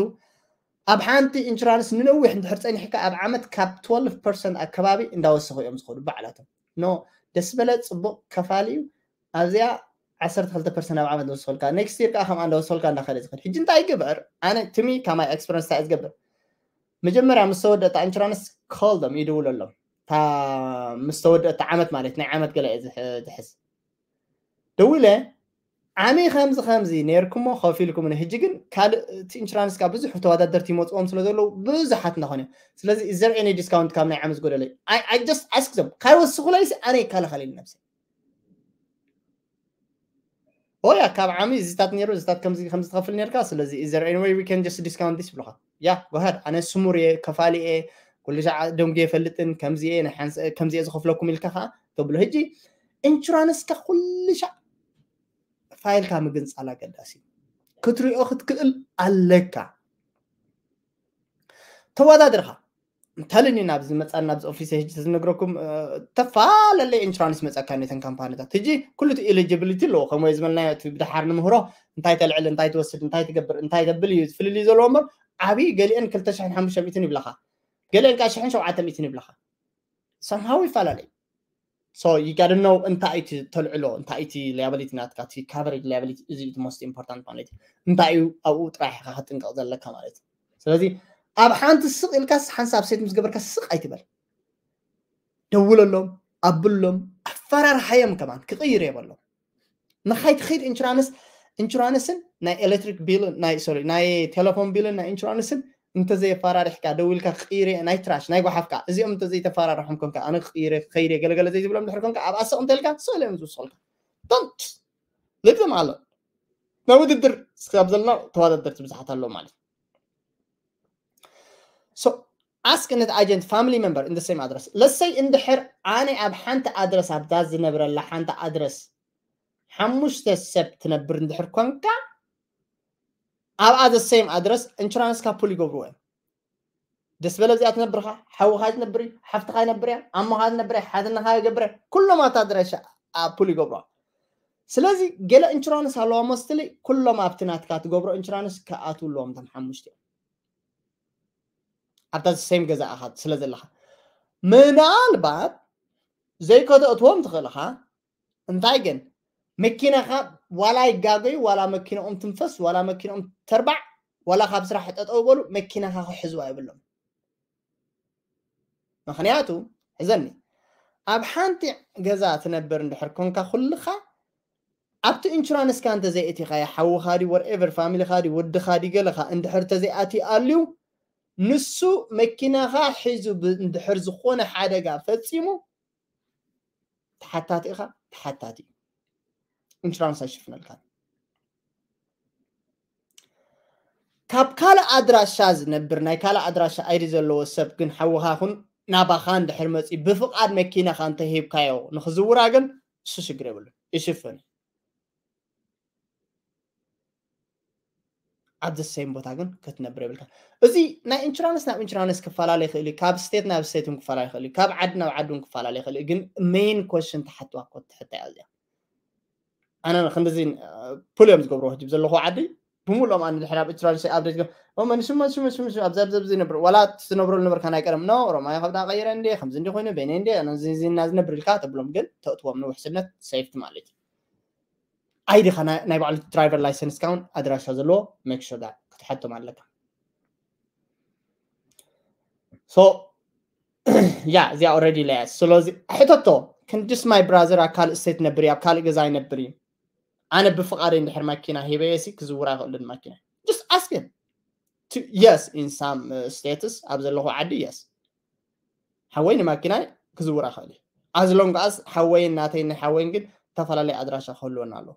ኣብ ሓንቲ ኢንሹራንስ ንነዊሕ እንድሕር ፀኒሕካ ኣብ ዓመት ካብ ትወልፍ ፐርሰንት ኣከባቢ እንዳወሰኹ እዮም ዝኸዱ ባዕላቶም ኖ ደስ በለ ፅቡቅ ከፋሊ እዩ ኣብዚኣ ዓሰርተ ክልተ ፐርሰንት ኣብ ዓመት ዝወስኸልካ ኔክስት ይር ከዓ ከምኣ እንዳወሰኸልካ እንዳኸደ ዝኸድ ሕጂ እንታይ ይግበር ኣነ ትሚ ካብ my experience እንታይ ዝገብር መጀመርያ ምስ ተወደእታ ኢንሹራንስ call them ይድውለሎም እታ ምስ ተወደእታ ዓመት ማለት ናይ ዓመት ገለ እየ ዝሕዝ ደዊለ ዓሚ ከምዚ ከምዚ ነርኩሞ ከፊልኩም፣ ንሕጂ ግን ካልእ እቲ ኢንሹራንስካ ብዙሕ ተወዳደርቲ ይመፅዎም ስለ ዘለዉ ብዙሓት እናኾነ። ስለዚ is there any discount ካብ ናይ ዓሚ ዝጎደለ? I just ask them። ካይወስኹለይሲ ኣነ ይከላኸል ኢሉ ነብሰይ። ኦያ ካብ ዓሚ እዚታት ነይሩ፣ እዚታት ከምዚ ከምዚ ትኸፍል ነርካ። ስለዚ is there any way we can just discount this ብለኻ። ያ go ahead፣ ኣነ ስሙር እየ፣ ከፋሊ እየ፣ ኩሉ ሻዕ ደንጉ የፈልጥን ከምዚ እየ፣ ከምዚ እየ ዝኸፍለኩም ኢልካ ከዓ ተብሎ። ሕጂ ኢንሹራንስካ ኩሉ ሻዕ ፋይልካ ምግንፃል ኣገዳሲ እዩ። ክትሪኦ ክትክእል ኣለካ። ተወዳድርካ እንተልኒ ናብዚ መፃን ናብዚ ኦፊስ ሕጂ ዝነግረኩም ተፈላለየ ኢንሹራንስ መፀካ ነተን ካምፓኒታት። ሕጂ ኩሉ እቲ ኤሊጂቢሊቲ ኣለዎ። ከምኡ ዝበልናዮ እቲ ብድሓር ንምህሮ እንታይ ተልዕል፣ እንታይ ትወስድ፣ እንታይ ትገብር፣ እንታይ ተብል እዩ ፍልልይ ዘለዎ እምበር ዓብዪ ገሊአን ክልተ ሽሕን ሓሙሽተ ሚእትን ይብላኻ፣ ገሊአን ከዓ ሽሕን ሸውዓተ ሚእትን ይብላኻ። ሰምሃዊ ይፈላለዩ። So you gotta know እንታይ እቲ ተልዕሎ፣ እንታይ እቲ ሊያብሊቲ ናትካ፣ እቲ ካቨሬጅ ሊያብሊቲ እዚ እቲ most important ማለት እዩ። እንታይ እዩ ኣብኡ ጥራሕ ኢኻ ክትጥንቀቕ ዘለካ ማለት እዩ። ስለዚ ኣብ ሓንቲ ስቕ ኢልካስ ሓንሳብ ሴት ምስ ገበርካ ስቕ ኣይትበል። ደውለሎም፣ ኣብሎም፣ ኣፈራርሓዮም ከማን ክቕይር የበሎም። ንኻይ ትኸይድ ኢንሹራንስ ኢንሹራንስን ናይ ኤሌክትሪክ ቢልን ናይ ሶሪ ናይ ቴሌፎን ቢልን ናይ ኢንሹራንስን እንተዘየፈራሪሕካ ደዊልካ ክቕይር እየ ናይ ትራሽ ናይ ጓሓፍካ እዚኦም እንተዘይተፈራርሖም ኮንካ ኣነ ክቕይር እየ ክኸይድ እየ ገለገለ ዘይትብሎም ድሕር ኮንካ ኣብ ኣሰቕ እንተልካ ስእለ እዮም ዝውስኸልካ። Don't leave them alone። ናይ ውድድር ስክብ ዘለና ተወዳደርቲ ብዙሓት ኣለዉ ማለት እዩ። So ask an agent family member in the same address። ለሰይ እንድሕር ኣነ ኣብ ሓንቲ ኣድረስ ኣብዛ ዝነብረላ ሓንቲ ኣድረስ ሓሙሽተ ሰብ ትነብር እንድሕር ኮንካ ኣብኣ the same address ኢንሹራንስካ ፑል ይገብርዎ እዮም። ደስ በለ እዚኣ ትነብርካ ሓውኻ ትነብር ሓፍትኻ ይነብር እያ ኣሞኻ ትነብር እያ ሓትነኻ ይገብር እያ ኩሎም ኣታ ኣድራሻ ፑል ይገብርዋ። ስለዚ ገለ ኢንሹራንስ ኣለዋ ሞስትሊ ኩሎም ኣብቲ ናትካ ትገብሮ ኢንሹራንስ ክኣትዉ ኣለዎም እቶም ሓሙሽተ ኣብታ ሴም ገዛ ኢኻ ስለ ዘለኻ ምናልባት ዘይከተእትዎም ትኽእል ኢኻ። እንታይ ግን መኪናኻ ዋላ ይጋገዩ ዋላ መኪናኦም ትንፈስ ዋላ መኪናኦም ተርባዕ ዋላ ካብ ስራሕ ጠጠው በሉ መኪናኻ ክሕዝዋ የብሎም። ምክንያቱ ሕዘኒ ኣብ ሓንቲ ገዛ ትነብር እንድሕር ኮንካ ኩልኻ ኣብቲ ኢንሹራንስካ እንተዘይእቲኻዮ ሓውኻ ድዩ whatever ፋሚሊኻ ድዩ ወድኻ ድዩ ገለኻ እንድሕር ተዘይኣትዩ ኣልዩ ንሱ መኪናኻ ሒዙ እንድሕር ዝኾነ ሓደጋ ፈፂሙ ተሓታቲ ኢኻ ተሓታቲ ኢንሹራንስ ኣይሽፍነልካን። ካብ ካልእ ኣድራሻ ዝነብር ናይ ካልእ ኣድራሻ ኣይዲ ዘለዎ ሰብ ግን ሓውኻ ይኹን ናባኻ እንድሕር መፂኡ ብፍቓድ መኪናኻ እንተሂብካዮ ንኽዝውራ ግን እሱ ሽግር የብሉን ይሽፍን። ኣብ the same ቦታ ግን ክትነብር የብልካ። እዚ ናይ ኢንሹራንስ ናብ ኢንሹራንስ ክፈላለ ይኽእል እዩ። ካብ ስቴት ናብ ስቴት እውን ክፈላለ ይኽእል እዩ። ካብ ዓዲ ናብ ዓዲ እውን ክፈላለ ይኽእል እዩ። ግን ሜይን ኮሽን ተሓትዋ እኮ ትሕታ እያ እዚኣ። ኣነ ክንድዚ ፑል እዮም ዝገብርዎ ሕጂ ዘለኹ ዓዲ ብምሉኦም ኣነ ድሕሪ ኣብ ኢንሹራንስ ኣብደት መንሽመ ሽመ ሽመ ኣብዚ ኣብዚ ዝነብር ዋላ ትነብረሉ ነበርካ ናይ ቀደም ኖ ኦሮማይ ከብዳ ቀይረ እንዴ ከምዚ እንዲ ኮይኑ በይነ እንዴ ኣነ እዚ እና ዝነብር ኢልካ ተብሎም ግን ተእትዎም ንውሕስነት ሴፍቲ ማለት እዩ። ኣይድኻ ናይ ባዕሉ ድራይቨር ላይሰንስ ካውን ኣድራሻ ዘለዎ make sure that ክትሓቶም ኣለካ። So yeah እዚኣ already ለያ ስለዚ ሕተቶ can just my brother ኣብ ካልእ ስቴት ነብር ኣብ ካልእ ገዛ ይነብር እዩ ኣነ ብፍቓደይ እንድሕር ማኪና ሂበየ ሲ ክዝውር ኣይኽእልን ማኪና just ask him yes in some states ኣብ ዘለኹ ዓዲ yes ሓወይ ንማኪናይ ክዝውር ኣይኽእል እዩ as long as ሓወይን ናተይን ናይ ሓወይን ግን ዝተፈላለየ ኣድራሻ ክህልወና ኣለዎ።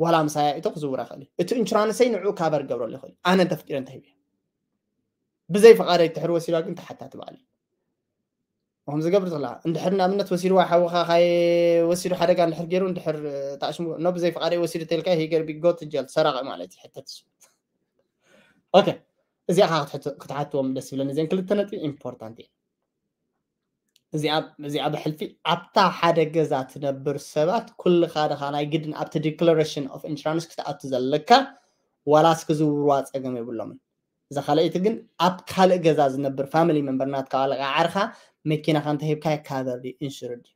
ዋላ ምሳያ እቶ ክዝውር ኣይኽእል እዩ እቲ ኢንሹራንሰይ ንዕኡ ካቨር ክገብረሉ ይኽእል ኣነ እንተፍቂደ እንተሂብ ብዘይ ፍቓደይ ትሕር ወሲዳ ግን ተሓታቲ በዓል እዩ። ከም ዝገብር ዝኽላ እንድሕር ንኣብነት ወሲድዋ ሓውኻ ካይ ወሲዱ ሓደጋ እንድሕር ገይሩ እንድሕር ተኣሽሙ ኖ ብዘይ ፍቓደይ ወሲዱ ተልካ ሂገር ቢጎ ትጀል ሰራቂ ማለት እዩ ሕተት እሱ okay እዚኣ ከዓ ክትሓትዎም ደስ ይብለኒ እዚን ክልተ ነጥቢ ኢምፖርታንት እዩ። እዚኣ ብሕልፊ ኣብታ ሓደ ገዛ ትነብር ሰባት ኩልኻ ድኻ ናይ ግድን ኣብቲ declaration of insurance ክትኣቱ ዘለካ ዋላስ ክዝውርዋ ፀገም የብሎምን። እዛ ካልኣይቲ ግን ኣብ ካልእ ገዛ ዝነብር ፋሚሊ መንበር ናትካ ዋላ ዓርኻ መኪናኻ እንተሂብካ ይካበር ድዩ ኢንሹርድ ድዩ?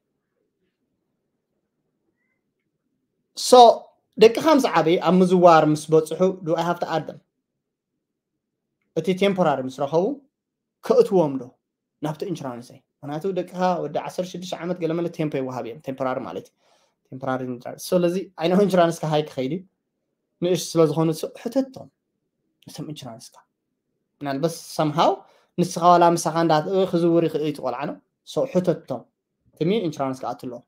So ደቅኻ ምስ ዓበዩ ኣብ ምዝዋር ምስ በፅሑ do I have to add them? እቲ ቴምፖራሪ ምስ ረኸቡ ከእትዎም ዶ ናብቲ ኢንሹራንሰይ? ምክንያቱ ደቅኻ ወዲ ዓሰርተ ሽዱሽተ ዓመት ገለመለ ቴምፖ ይወሃብ እዮም ቴምፖራሪ ማለት እዩ። Temporary insurance. ስለዚ ዓይነ ኢንሹራንስካ ሃይ ክኸይድ እዩ። ንእሽ ስለ ዝኾኑ ስ-፣ ሕተቶም እቶም ኢንሹራንስካ። ምናልባት somehow ንስኻ ዋላ ምሳኻ እንዳት-፣ ክዝውር ይኽእል እዩ እቲ ቆልዓ ነው። So ሕተቶም። ትሚ ኢንሹራንስ ክኣቱ ኣለዎ።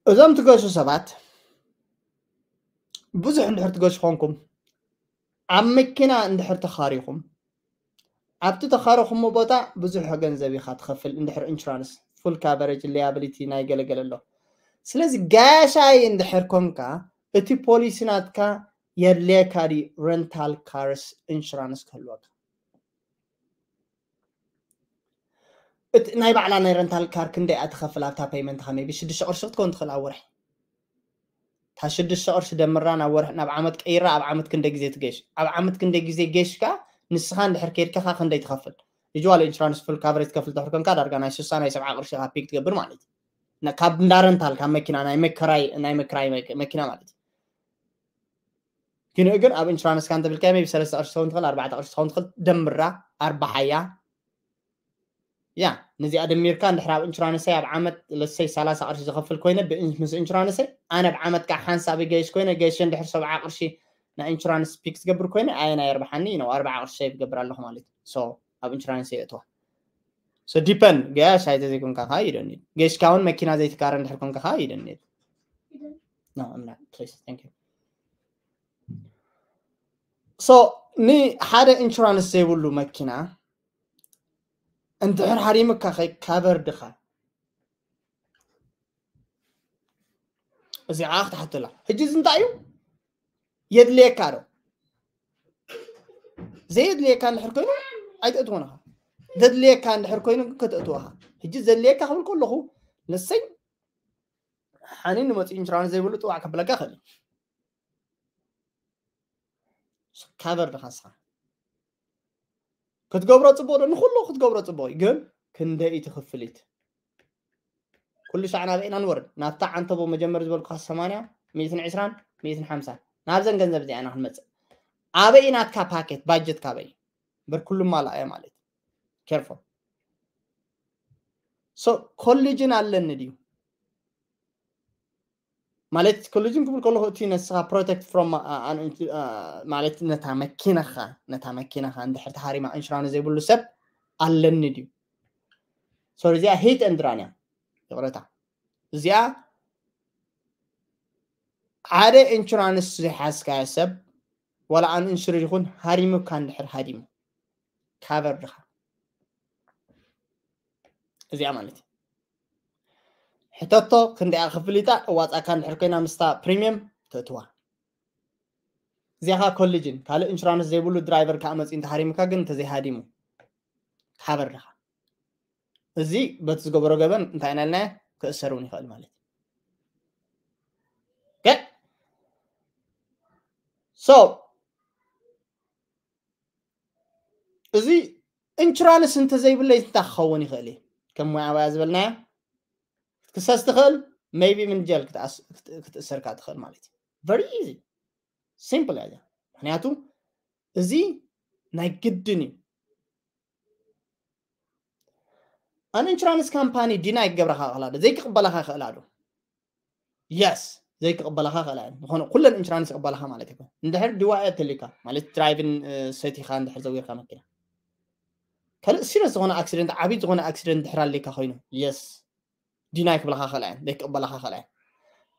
እዞም ትገሹ ሰባት ብዙሕ እንድሕር ትገሹ ኾንኩም፣ ኣብ መኪና እንድሕር ተኻሪኹም፣ ኣብቲ ተኻረኹሞ ቦታ ብዙሕ ገንዘብ ኢኻ ትኸፍል፣ እንድሕር ኢንሹራንስ፣ ፉል ካቨሬጅ፣ ሊያብሊቲ ናይ ገለገለ ኣሎ። ስለዚ ጋሻይ እንድሕር ኮንካ፣ እቲ ፖሊሲ ናትካ የድልየካ ድዩ ረንታል ካርስ ኢንሹራንስ ክህልወካ? እቲ ናይ ባዕላ ናይ ረንታል ካር ክንደይ እያ ትኸፍል ኣብታ ፔይመንትኻ? ሜቢ ሽዱሽተ ቅርሺ ክትከውን ትኽእል ኣብ ወርሒ። እታ ሽዱሽተ ቅርሺ ደምራ ናብ ወርሒ፣ ናብ ዓመት ቀይራ፣ ኣብ ዓመት ክንደይ ግዜ ትገሽ? ኣብ ዓመት ክንደይ ግዜ ገሽካ ንስኻ እንድሕር ከይድካ ኸዓ ክንደይ ትኸፍል? ዩዝዋል ኢንሹራንስ ፉል ካቨሬጅ ትከፍል ድሕር ኮንካ ዳርጋ ናይ ስሳ ናይ ሰብዓ ቅርሺ ኢኻ ፒክ ትገብር ማለት እዩ። ና-፣ ካብ እንዳ ረንታል፣ ካብ መኪና፣ ናይ መከራይ፣ ናይ መክራይ መኪ-፣ መኪና ማለት እዩ። ግን፣ ግን ኣብ ኢንሹራንስካ እንተብልካዮ ሜቢ ሰለስተ ቅርሺ ትኸውን ትኽእል፣ ኣርባዕተ ቅርሺ ትኸውን ትኽእል፣ ደምራ ኣርባሓያ። ያ፣ ነዚኣ ደሚርካ እንድሕር ኣብ ኢንሹራንሰይ ኣብ ዓመት ለሰይ ሰላሳ ቅርሺ ዝኸፍል ኮይነ ብኢን-፣ ምስ ኢንሹራንሰይ ኣነ ኣብ ዓመት ከዓ ሓንሳብ ገይሽ ኮይነ ገይሸ እንድሕር ሰብዓ ቅርሺ ናይ ኢንሹራንስ ፒክ ዝገብር ኮይነ ኣየናይ የርብሓኒ ነው ኣርባዓ ቅርሺ ሴቭ ይገብር ኣለኹ ማለት እዩ። So ኣብ ኢንሹራንስ የእትዋ። So ዲፐንድ ገያሽ ኣይተዘይኮንካ ከዓ ይደንድ። ገይሽካ እውን መኪና ዘይትካረ እንድሕር ኮንካ ከዓ ይደንድ። No, I'm not. Please, thank you. So ንሓደ ኢንሹራንስ ዘይብሉ መኪና እንድሕር ሃሪምካ ከይ ካቨር ድኻ? እዚኣ ክትሓተላ። ሕጂ እዚ እንታይ እዩ? የድልየካ ዶ? ዘየድልየካ እንድሕር ኮይኑ ኣይተእትዎን ኢኻ። ዘድልየካ እንድሕር ኮይኑ ግን ከተእትዎ ኢኻ። ሕጂ ዘድልየካ ክብል ከለኹ ንሰይ ሓኒን ንመፅኡ ኢንሹራንስ ዘይብሉ ጥዋዕ ከብለካ ይኽእል እዩ። ካቨር ድኻ ንስኻ? ክትገብሮ ጽቡቕ ዶ? ንኹሉ ክትገብሮ ጽቡቕ እዩ፣ ግን ክንደይ እዩ እቲ ክፍሊት? ኩሉ ሻዕ ናበይ ኢና ንወርድ? ናብታ ዓንተቦ መጀመሪ ዝበልኩኻ ሰማንያ፣ ሚእትን ዕስራን፣ ሚእትን ሓምሳን። ናብዘን ገንዘብ እዚኣ ኢና ክንመጽእ። ኣበይ እዩ ናትካ ፓኬት፣ ባጀትካ ኣበይ እዩ? እምበር ኩሉ ማላእ እየ ማለት እዩ። ኬርፎል። ሶ ኮሊጅን ኣለኒ ድዩ? ማለት ኮሊጅን ክብል ከለኹ እቲ ንስኻ ፕሮቴክት ፍሮም፣ አ፣ አ፣ አ፣ ማለት ነታ መኪናኻ፣ ነታ መኪናኻ እንድሕር ተሃሪማ ኢንሹራንስ ዘይብሉ ሰብ ኣለኒ ድዩ? ሶሪ፣ እዚኣ ሂት ኤንድ ራን እያ። ይቕረታ። እዚኣ ሓደ ኢንሹራንስ ዘይሓዝካዮ ሰብ ዋላ ኣን ኢንሹርድ ይኹን ሃሪሙካ እንድሕር ሃዲሙ ካቨር ድኻ? እዚኣ ማለት እዩ። ሕተቶ ክንደይ እያ ክፍሊታ? እዋፃካ እንድሕር ኮይና ምስታ ፕሪሚየም ተእትዋ። እዚኣ ኸዓ ኮሊጅን ካልእ ኢንሹራንስ ዘይብሉ ድራይቨር ከዓ መፂኡ እንተሃሪሙካ ግን እንተዘይሃዲሙ ካቨር ድኻ? እዚ በቲ ዝገበሮ ገበን እንታይ ኢና ኢልናዮ? ክእሰር እውን ይኽእል ማለት እዩ። ኦኬ? ሶ እዚ ኢንሹራንስ እንተዘይብለይ እንታይ ክኸውን ይኽእል እዩ? ከም ሙያ ኣባያ ዝበልናዮ ክትክሰስ ትኽእል፣ ሜይቢ ምን ጀል ክትኣስ-፣ ክት-፣ ክትእሰር ከዓ ትኽእል ማለት እዩ። ቨሪ ኢዚ፣ ሲምፕል እያ እዚኣ። ምኽንያቱ እዚ ናይ ግድን እዩ። ኣን ኢንሹራንስ ካምፓኒ ዲናይ ክገብረኻ ይኽእላ ዶ? ዘይክቕበለኻ ይኽእላ ዶ? የስ፣ ዘይክቕበለኻ ይኽእላ እየን። ዝኾነ ኩለን ኢንሹራንስ ይቕበለኻ ማለት ኣይኮነን። እንድሕር ዲዋኤ ተሊካ፣ ማለት ድራይቪን፣ እ፣ ሰቲኻ እንድሕር ዘዊርካ መኪና። ካልእ ሲሪየስ ዝኾነ ኣክሲደንት፣ ዓብዪ ዝኾነ ኣክሲደንት እንድሕር ኣሊካ ኮይኑ፣ የስ፣ ዲናይ ክብለኻ ይኽእላ እየን፣ ዘይክቕበለኻ ይኽእላ እየን።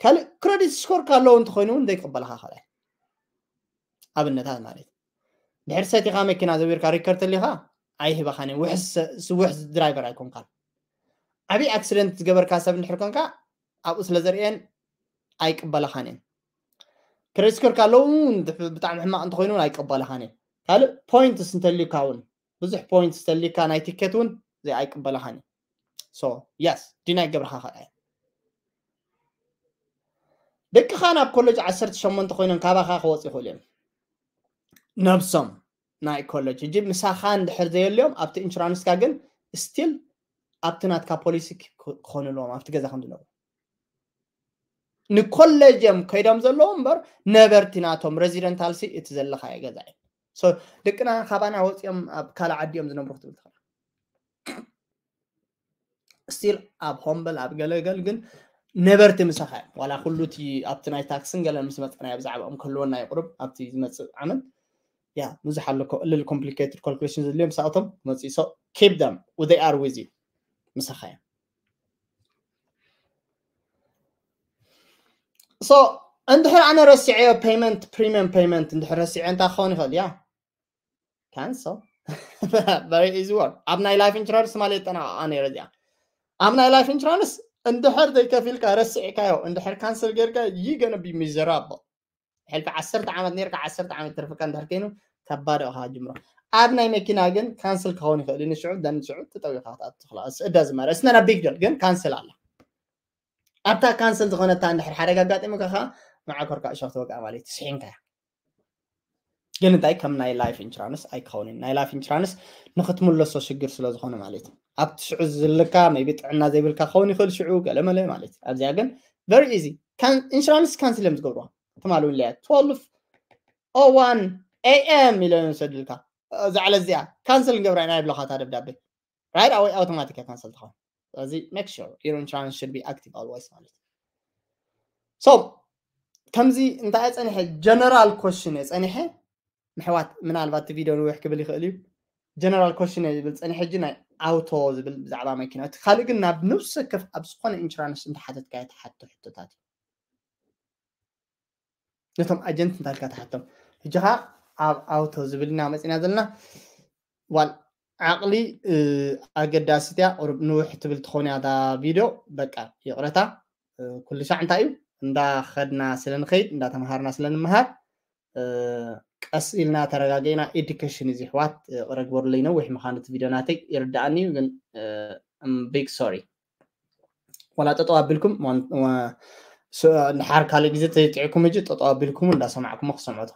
ካልእ ክረዲት ስኮርካ ኣለዎ እንተኾይኑ እውን ዘይክቕበለኻ ይኽእላ እየን። ኣብነታት ማለት እዩ። ድሕሪ ሰቲኻ መኪና ዘዊርካ ሪከርድ ተሊኻ ኣይህበኻን እየን። ውሕስ ሰ-፣ ውሕስ ድራይቨር ኣይኮንካን። ዓብዪ ኣክሲደንት ዝገበርካ ሰብ እንድሕር ኮንካ ኣብኡ ስለ ዘርእየን ኣይቅበለኻን እየን። ክሬዲት ስኮርካ ኣለዉ እውን ብጣዕሚ ሕማቕ እንተኾይኑ እውን ኣይቅበለኻን እየን። ካልእ ፖይንትስ እንተልዩካ እውን፣ ብዙሕ ፖይንትስ እንተልዩካ ናይ ቲኬት እውን ዘይ-፣ ኣይቅበለኻን እየን። ሶ የስ፣ ዲናይ ክገብርኻ ይኽእላ እየን። ደቅኻ ናብ ኮሌጅ ዓሰርተ ሸሞንተ ኮይኖም ካባኻ ክወፁ ይኽእሉ እዮም። ነብሶም ናይ ኮሌጅ። ሕጂ ምሳኻ እንድሕር ዘየልዮም ኣብቲ ኢንሹራንስካ ግን ስቲል ኣብቲ ናትካ ፖሊሲ ክ-፣ ክኾኑ ኣለዎም፣ ኣብቲ ገዛ ከም ዝነብሩ። ንኮሌጅ እዮም ከይዶም ዘለዉ እምበር ነበርቲ ናቶም ሬዚደንታል ሲ እቲ ዘለኻዮ ገዛ እዩ። ሶ ደቅና ካባና ወፂኦም ኣብ ካልእ ዓዲ እዮም ዝነብሩ ክትብል ትኽእል። still ኣብ ሆምበል ኣብ ገለገል ግን ነበርቲ ምሳኻ እዮም። ዋላ ኩሉ እቲ ኣብቲ ናይ ታክስን ገለን ምስ መፀና ብዛዕባኦም ክህልወና ይቁርብ ኣብቲ ዝመፅእ ዓመት። ያ ብዙሕ ኣሎ ኮ- ልል complicated calculation ዘድልዮም ሳእቶም መፅእ so keep them they are with you ምሳኻ እዮም። So እንድሕር ኣነ ረሲዐዮ payment premium payment እንድሕር ረሲዐ እንታይ ክኸውን ይኽእል? ያ cancel very easy one። ኣብ ናይ life insurance ማለት ጠናቃ ነይረ እዚኣ። ኣብ ናይ life insurance እንድሕር ዘይከፊልካ ረሲዕካዮ እንድሕር cancel ጌርካ you gonna be miserable። ሕልፊ ዓሰርተ ዓመት ኔርካ ዓሰርተ ዓመት ተርፍካ እንድሕር ከይኑ ካብ ባዶ ኢኻ ጅምሮ። ኣብ ናይ መኪና ግን cancel ክኸውን ይኽእል እዩ። ንሽዑ ደን ሽዑ ተጠዊኻ ክትኣቱ ትኽእል። እዳ ዝመረ እስነና big deal ግን cancel ኣላ። ኣብታ cancel ዝኾነታ እንድሕር ሓደጋ ኣጋጢሙካ ከዓ መዓኮርካ እሾኽ ትወቅዓ ማለት እዩ። ስሒንካ እያ። ግን እንታይ ከም ናይ life insurance ኣይከውንን። ናይ life insurance ንክትምለሶ ሽግር ስለ ዝኾነ ማለት እዩ። ኣብቲ ሽዑ ዝልካ maybe ጥዕና ዘይብልካ ክኸውን ይኽእል ሽዑ ገለመለ ማለት እዩ። ኣብዚኣ ግን very easy insurance cancel እዮም ዝገብርዋ። ትማል እውን ለያ twelve oh one a.m. ኢሎም እዮም ዝሰድልካ። እዛ ዕለት እዚኣ cancel ንገብራ ኢና ይብለኻ እታ ደብዳቤ። Right away automatic cancel ትኸውን። ስለዚ make sure your insurance should be active always ማለት እዩ። So ከምዚ እንታይ ጸኒሐ general question ጸኒሐ ምሕዋት ምናልባት እቲ ቪድዮ ንውሕ ክብል ይኽእል እዩ። General question ዝብል ጸኒሐ ሕጂ ናይ ኣውቶ ዝብል ብዛዕባ መኪና እቲ ካልእ ግን ናብ ነብሲ ወከፍ ኣብ ዝኾነ insurance እንተሓተትካዮ ትሓቶ ሕቶታት እዩ። ነቶም agent እንታይ ኢልካ ትሓቶም? ሕጂ ኸዓ ኣብ ኣውቶ ዝብል ኢና መፂና ዘለና። ዋል ዓቕሊ ኣገዳሲት እያ። ቁሩብ ንውሕ ትብል ትኾን እያ እታ ቪድዮ። በቃ ይቕረታ። ኩሉ ሳዕ እንታይ እዩ እንዳኸድና ስለ ንኸይድ እንዳተምሃርና ስለ ንምሃር ቀስ ኢልና ተረጋጊእና education እዚ ኣሕዋት ረግበሩለይ። ነዊሕ ምዃኑ እቲ ቪድዮ ናተይ ይርድኣኒ እዩ ግን big sorry። ዋላ ጠጠው ኣቢልኩም ድሓር ካልእ ግዜ ተጥዕኩም እጂ ጠጠው ኣቢልኩም እንዳሰማዕኩም ክሰምዑ።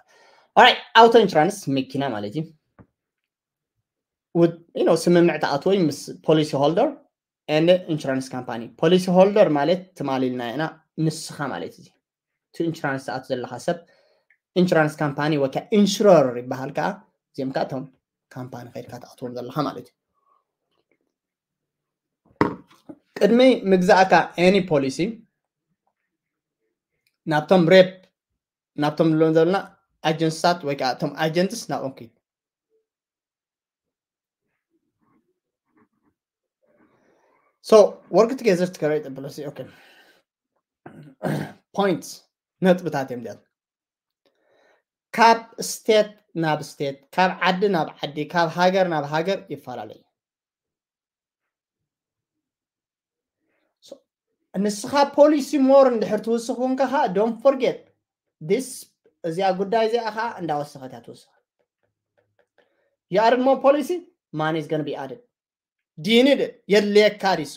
Alright auto insurance መኪና ማለት እዩ። ስምምዕ ትኣትዎ ምስ policy holder and insurance company። Policy holder ማለት ትማል ኢልና ኢና ንስኻ ማለት እዩ። እቲ insurance ትኣቱ ዘለኻ ሰብ insurance company ወይ ከዓ insurer ይበሃል። ከዓ እዚኦም ከዓ እቶም ካምፓኒ ከድካ ትኣትዎም ዘለኻ ማለት እዩ። ቅድሚ ምግዛእካ any policy ናብቶም rep ናብቶም ንብሎም ዘለና agents ታት ወይ ከዓ እቶም agents ናብኦም ክድ so work together to create a policy okay points ነጥብታት እዮም ዲያት ካብ state ናብ state ካብ ዓዲ ናብ ዓዲ ካብ ሃገር ናብ ሃገር ይፈላለዩ። ንስኻ policy more እንድሕር ትውስኽ እውን ከኻ don't forget this እዚኣ ጉዳይ እዚኣ ኸዓ እንዳወሰኸት እያ ትውስኽ። You added more policy money is gonna be added. ዲኒ የድልየካ ዲሱ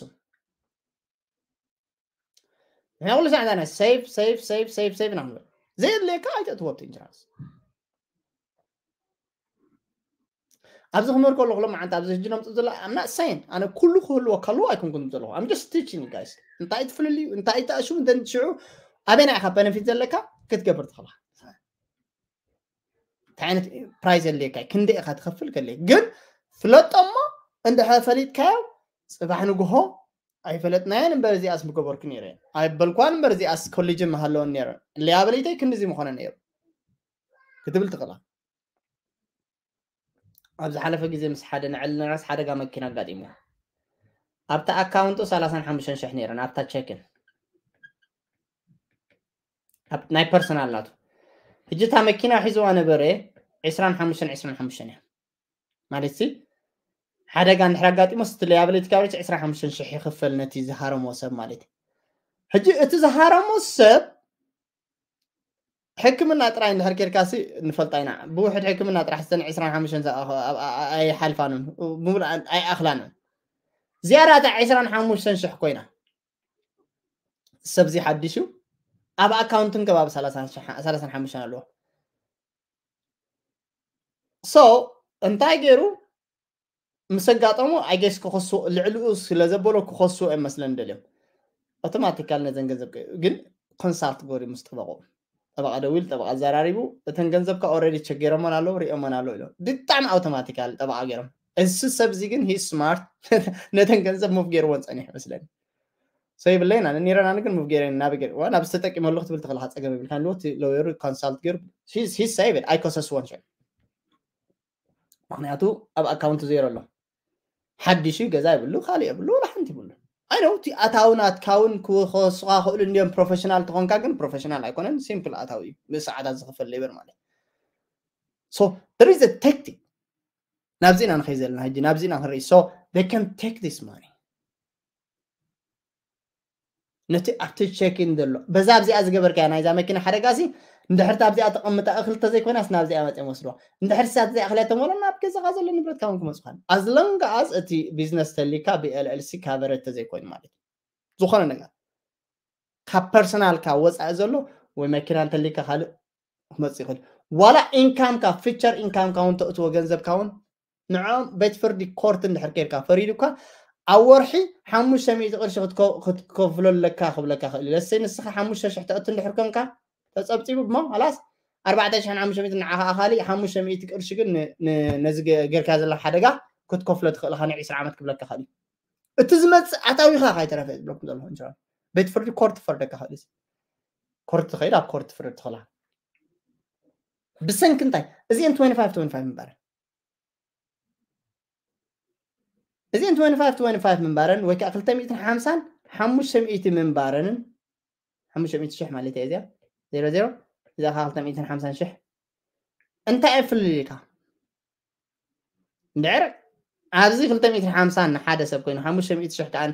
ንሕና ኩሉ ሳዕ እንታይ save save save save save ኢና ክንብል ዘየድልየካ ኣይተእትዎ ኣብቲ insurance። ኣብዚ ክምህር ከለኹ ሎም መዓንት ኣብዚ ሕጂ ነምፅእ ዘሎ I'm not saying ኣነ ኩሉ ክህልወካ ኣለዎ ኣይኮንኩን ዘለኹ I'm just teaching you guys እንታይ ትፍልልዩ እንታይ ተኣሽሙ እንተ ሽዑ ኣበይና ኢኻ benefit ዘለካ ክትገብር ትኽእልካ እንታይ ዓይነት price የድልየካ ክንደይ ኢኻ ትኸፍል ከለ ግን ፍለጦ እሞ እንድሕር ፈሊጥካዮ ፅባሕ ንግሆ ኣይፈለጥናዮን እምበር እዚኣስ ምገበርኩ ነይረ ኣይበልኳን እምበር እዚኣስ ኮሌጅ ምሃለወን ነይረ ሊያበለይተይ ክንድዚ ምኾነ ነይሩ ክትብል ትኽእላ። ኣብ ዝሓለፈ ግዜ ምስ ሓደ ንዕልናስ ሓደጋ መኪና ኣጋጢሙ ኣብቲ ኣካውንቱ ሰላሳን ሓሙሽተን ሽሕ ነይረን ኣብታ ቸክን ናይ ፐርሰናል ናቱ ሕጂ እታ መኪና ሒዝዋ ነበረ ዕስራን ሓሙሽተን ዕስራን ሓሙሽተን እያ ማለት ሲ ሓደጋ እንድሕር ኣጋጢሞ ስትለያበለ ትካብሪች ዕስራን ሓሙሽተን ሽሕ ይኽፈል ነቲ ዝሃረሞ ሰብ ማለት እዩ። ሕጂ እቲ ዝሃረሞ ሰብ ሕክምና ጥራይ እንድሕር ኬድካ ሲ ንፈልጣ ኢና ብውሕድ ሕክምና ጥራሕ ዝተን ዕስራን ሓሙሽተን ኣይሓልፋንን ብምሉእ ኣይኣኽላንን ዝያዳ እታ ዕስራን ሓሙሽተን ሽሕ ኮይና ሰብዚ ሓዲሽ እዩ ኣብ ኣካውንትን ከባቢ ሰላሳን ሓሙሽተን ኣለዎ so እንታይ ገይሩ ምስ ኣጋጠሙ I guess ክኸሱ ልዕልኡ ስለ ዘበሎ ክኸሱ እዮም መስለን ደልዮም automatically ነዘን ገንዘብ ግን consult ገሩ ምስ ጠበቁ ጠበቃ ደዊል ጠበቃ ኣዘራሪቡ እተን ገንዘብካ already ቸገረሞን ኣለዉ ሪኦሞን ኣለዉ ኢሎም ብጣዕሚ automatically ጠበቃ ገይሮም እዚ ሰብ እዚ ግን ሂ ስማርት ነተን ገንዘብ ሙቭ ገይርዎን ጸኒሑ መስለኒ። ሰው ይብለይና ንኒረና ግን ሙቭ ገይረን ናብ ገር ዋ ናብ ዝተጠቂመሉ ክትብል ትኽእል ኢኻ። ጸገም ይብልካ ንወት ለወሩ ኮንሳልት ገይሩ ሂ ሰይቭ ኣይኮሰስዎን ሸ ምክንያቱ ኣብ ኣካውንት ዜሮ ኣሎ። ሓዲሽ ገዛ ይብሉ ካልእ የብሉ ወላ ሓንቲ ይብሉ። ኣይ ነው እቲ ኣታውን ኣትካውን ክወስኻ ክእሉ እንዲዮም ፕሮፌሽናል ተኾንካ ግን ፕሮፌሽናል ኣይኮነን። ሲምፕል ኣታዊ እዩ ብሰዓታት ዝኽፈል ሌበር ማለት so there is a tactic ናብዚ ኢና ንኸይ ዘለና ሕጂ ናብዚ ኢና ክንርኢ so they can take this money ነቲ ኣብቲ ቸኪን ዘሎ በዛ ኣብዚኣ ዝገበርካያ ናይዛ መኪና ሓደጋ ሲ እንድሕር ኣብዚኣ ተቐምጣ እኽሊ ተዘይኮይናስ ናብዚኣ መፅኦም ወስድዋ እንድሕር ሳት እዚኣ እኽሊ ተመሎ ናብ ገዛኻ ዘሎ ንብረትካ እውን ክመፅኻን ኣዝለንጋኣዝ እቲ ቢዝነስ ተሊካ ብኤልኤልሲ ካቨረ ተዘይኮይኑ ማለት እዩ ዝኾነ ነገር ካብ ፐርሰናልካ ወፃኢ ዘሎ ወይ መኪና እንተሊካ ካልእ ክመፅእ ይኽእል ዋላ ኢንካምካ ፊቸር ኢንካምካ እውን ተእትዎ ገንዘብካ እውን ንዖም ቤት ፍርዲ ኮርት እንድሕር ከይድካ ፈሪዱካ ኣብ ወርሒ ሓሙሽተ ሚእቲ ቅርሺ ክትከፍሎ ኣለካ ክብለካ ክእል ለሰይ ንስኻ ሓሙሽተ ሽሕ ተእቱ እንድሕር ኮንካ ተፀብፂቡ እሞ ላስ ኣርባዕተ ሽሕን ሓሙሽተ ሚእቲ ንዓኻ ኣኻሊ ሓሙሽተ ሚእቲ ቅርሺ ግን ነዚ ገርካ ዘላ ሓደጋ ክትከፍሎ ትኽእል ኻ ን ዒስራ ዓመት ክብለካ ክእል እቲ ዝመፅእ ኣታዊኻ ካይተረፈ ዝብለኩም ዘለኹ እንጂ ቤት ፍርዲ ኮርት ፈርደካ ክእል ኮርት ትኸይድ ኣብ ኮርት ፍርድ ትኽእላ ብሰንኪ እንታይ እዚአን twenty five twenty five ምንባረን እዚአን twenty five twenty five ምንባረን ወይ ከዓ ክልተ ሚእትን ሓምሳን ሓሙሽተ ሚእቲ ምንባረንን ሓሙሽተ ሚእቲ ሽሕ ማለት እያ እዚኣ ዜሮ ዜሮ እዚኣ ከዓ ክልተ ሚእትን ሓምሳን ሽሕ እንታይ እየ ፍልልካ እንድሕር ኣብዚ ክልተ ሚእትን ሓምሳን ንሓደ ሰብ ኮይኑ ሓሙሽተ ሚእቲ ሽሕ ከዓ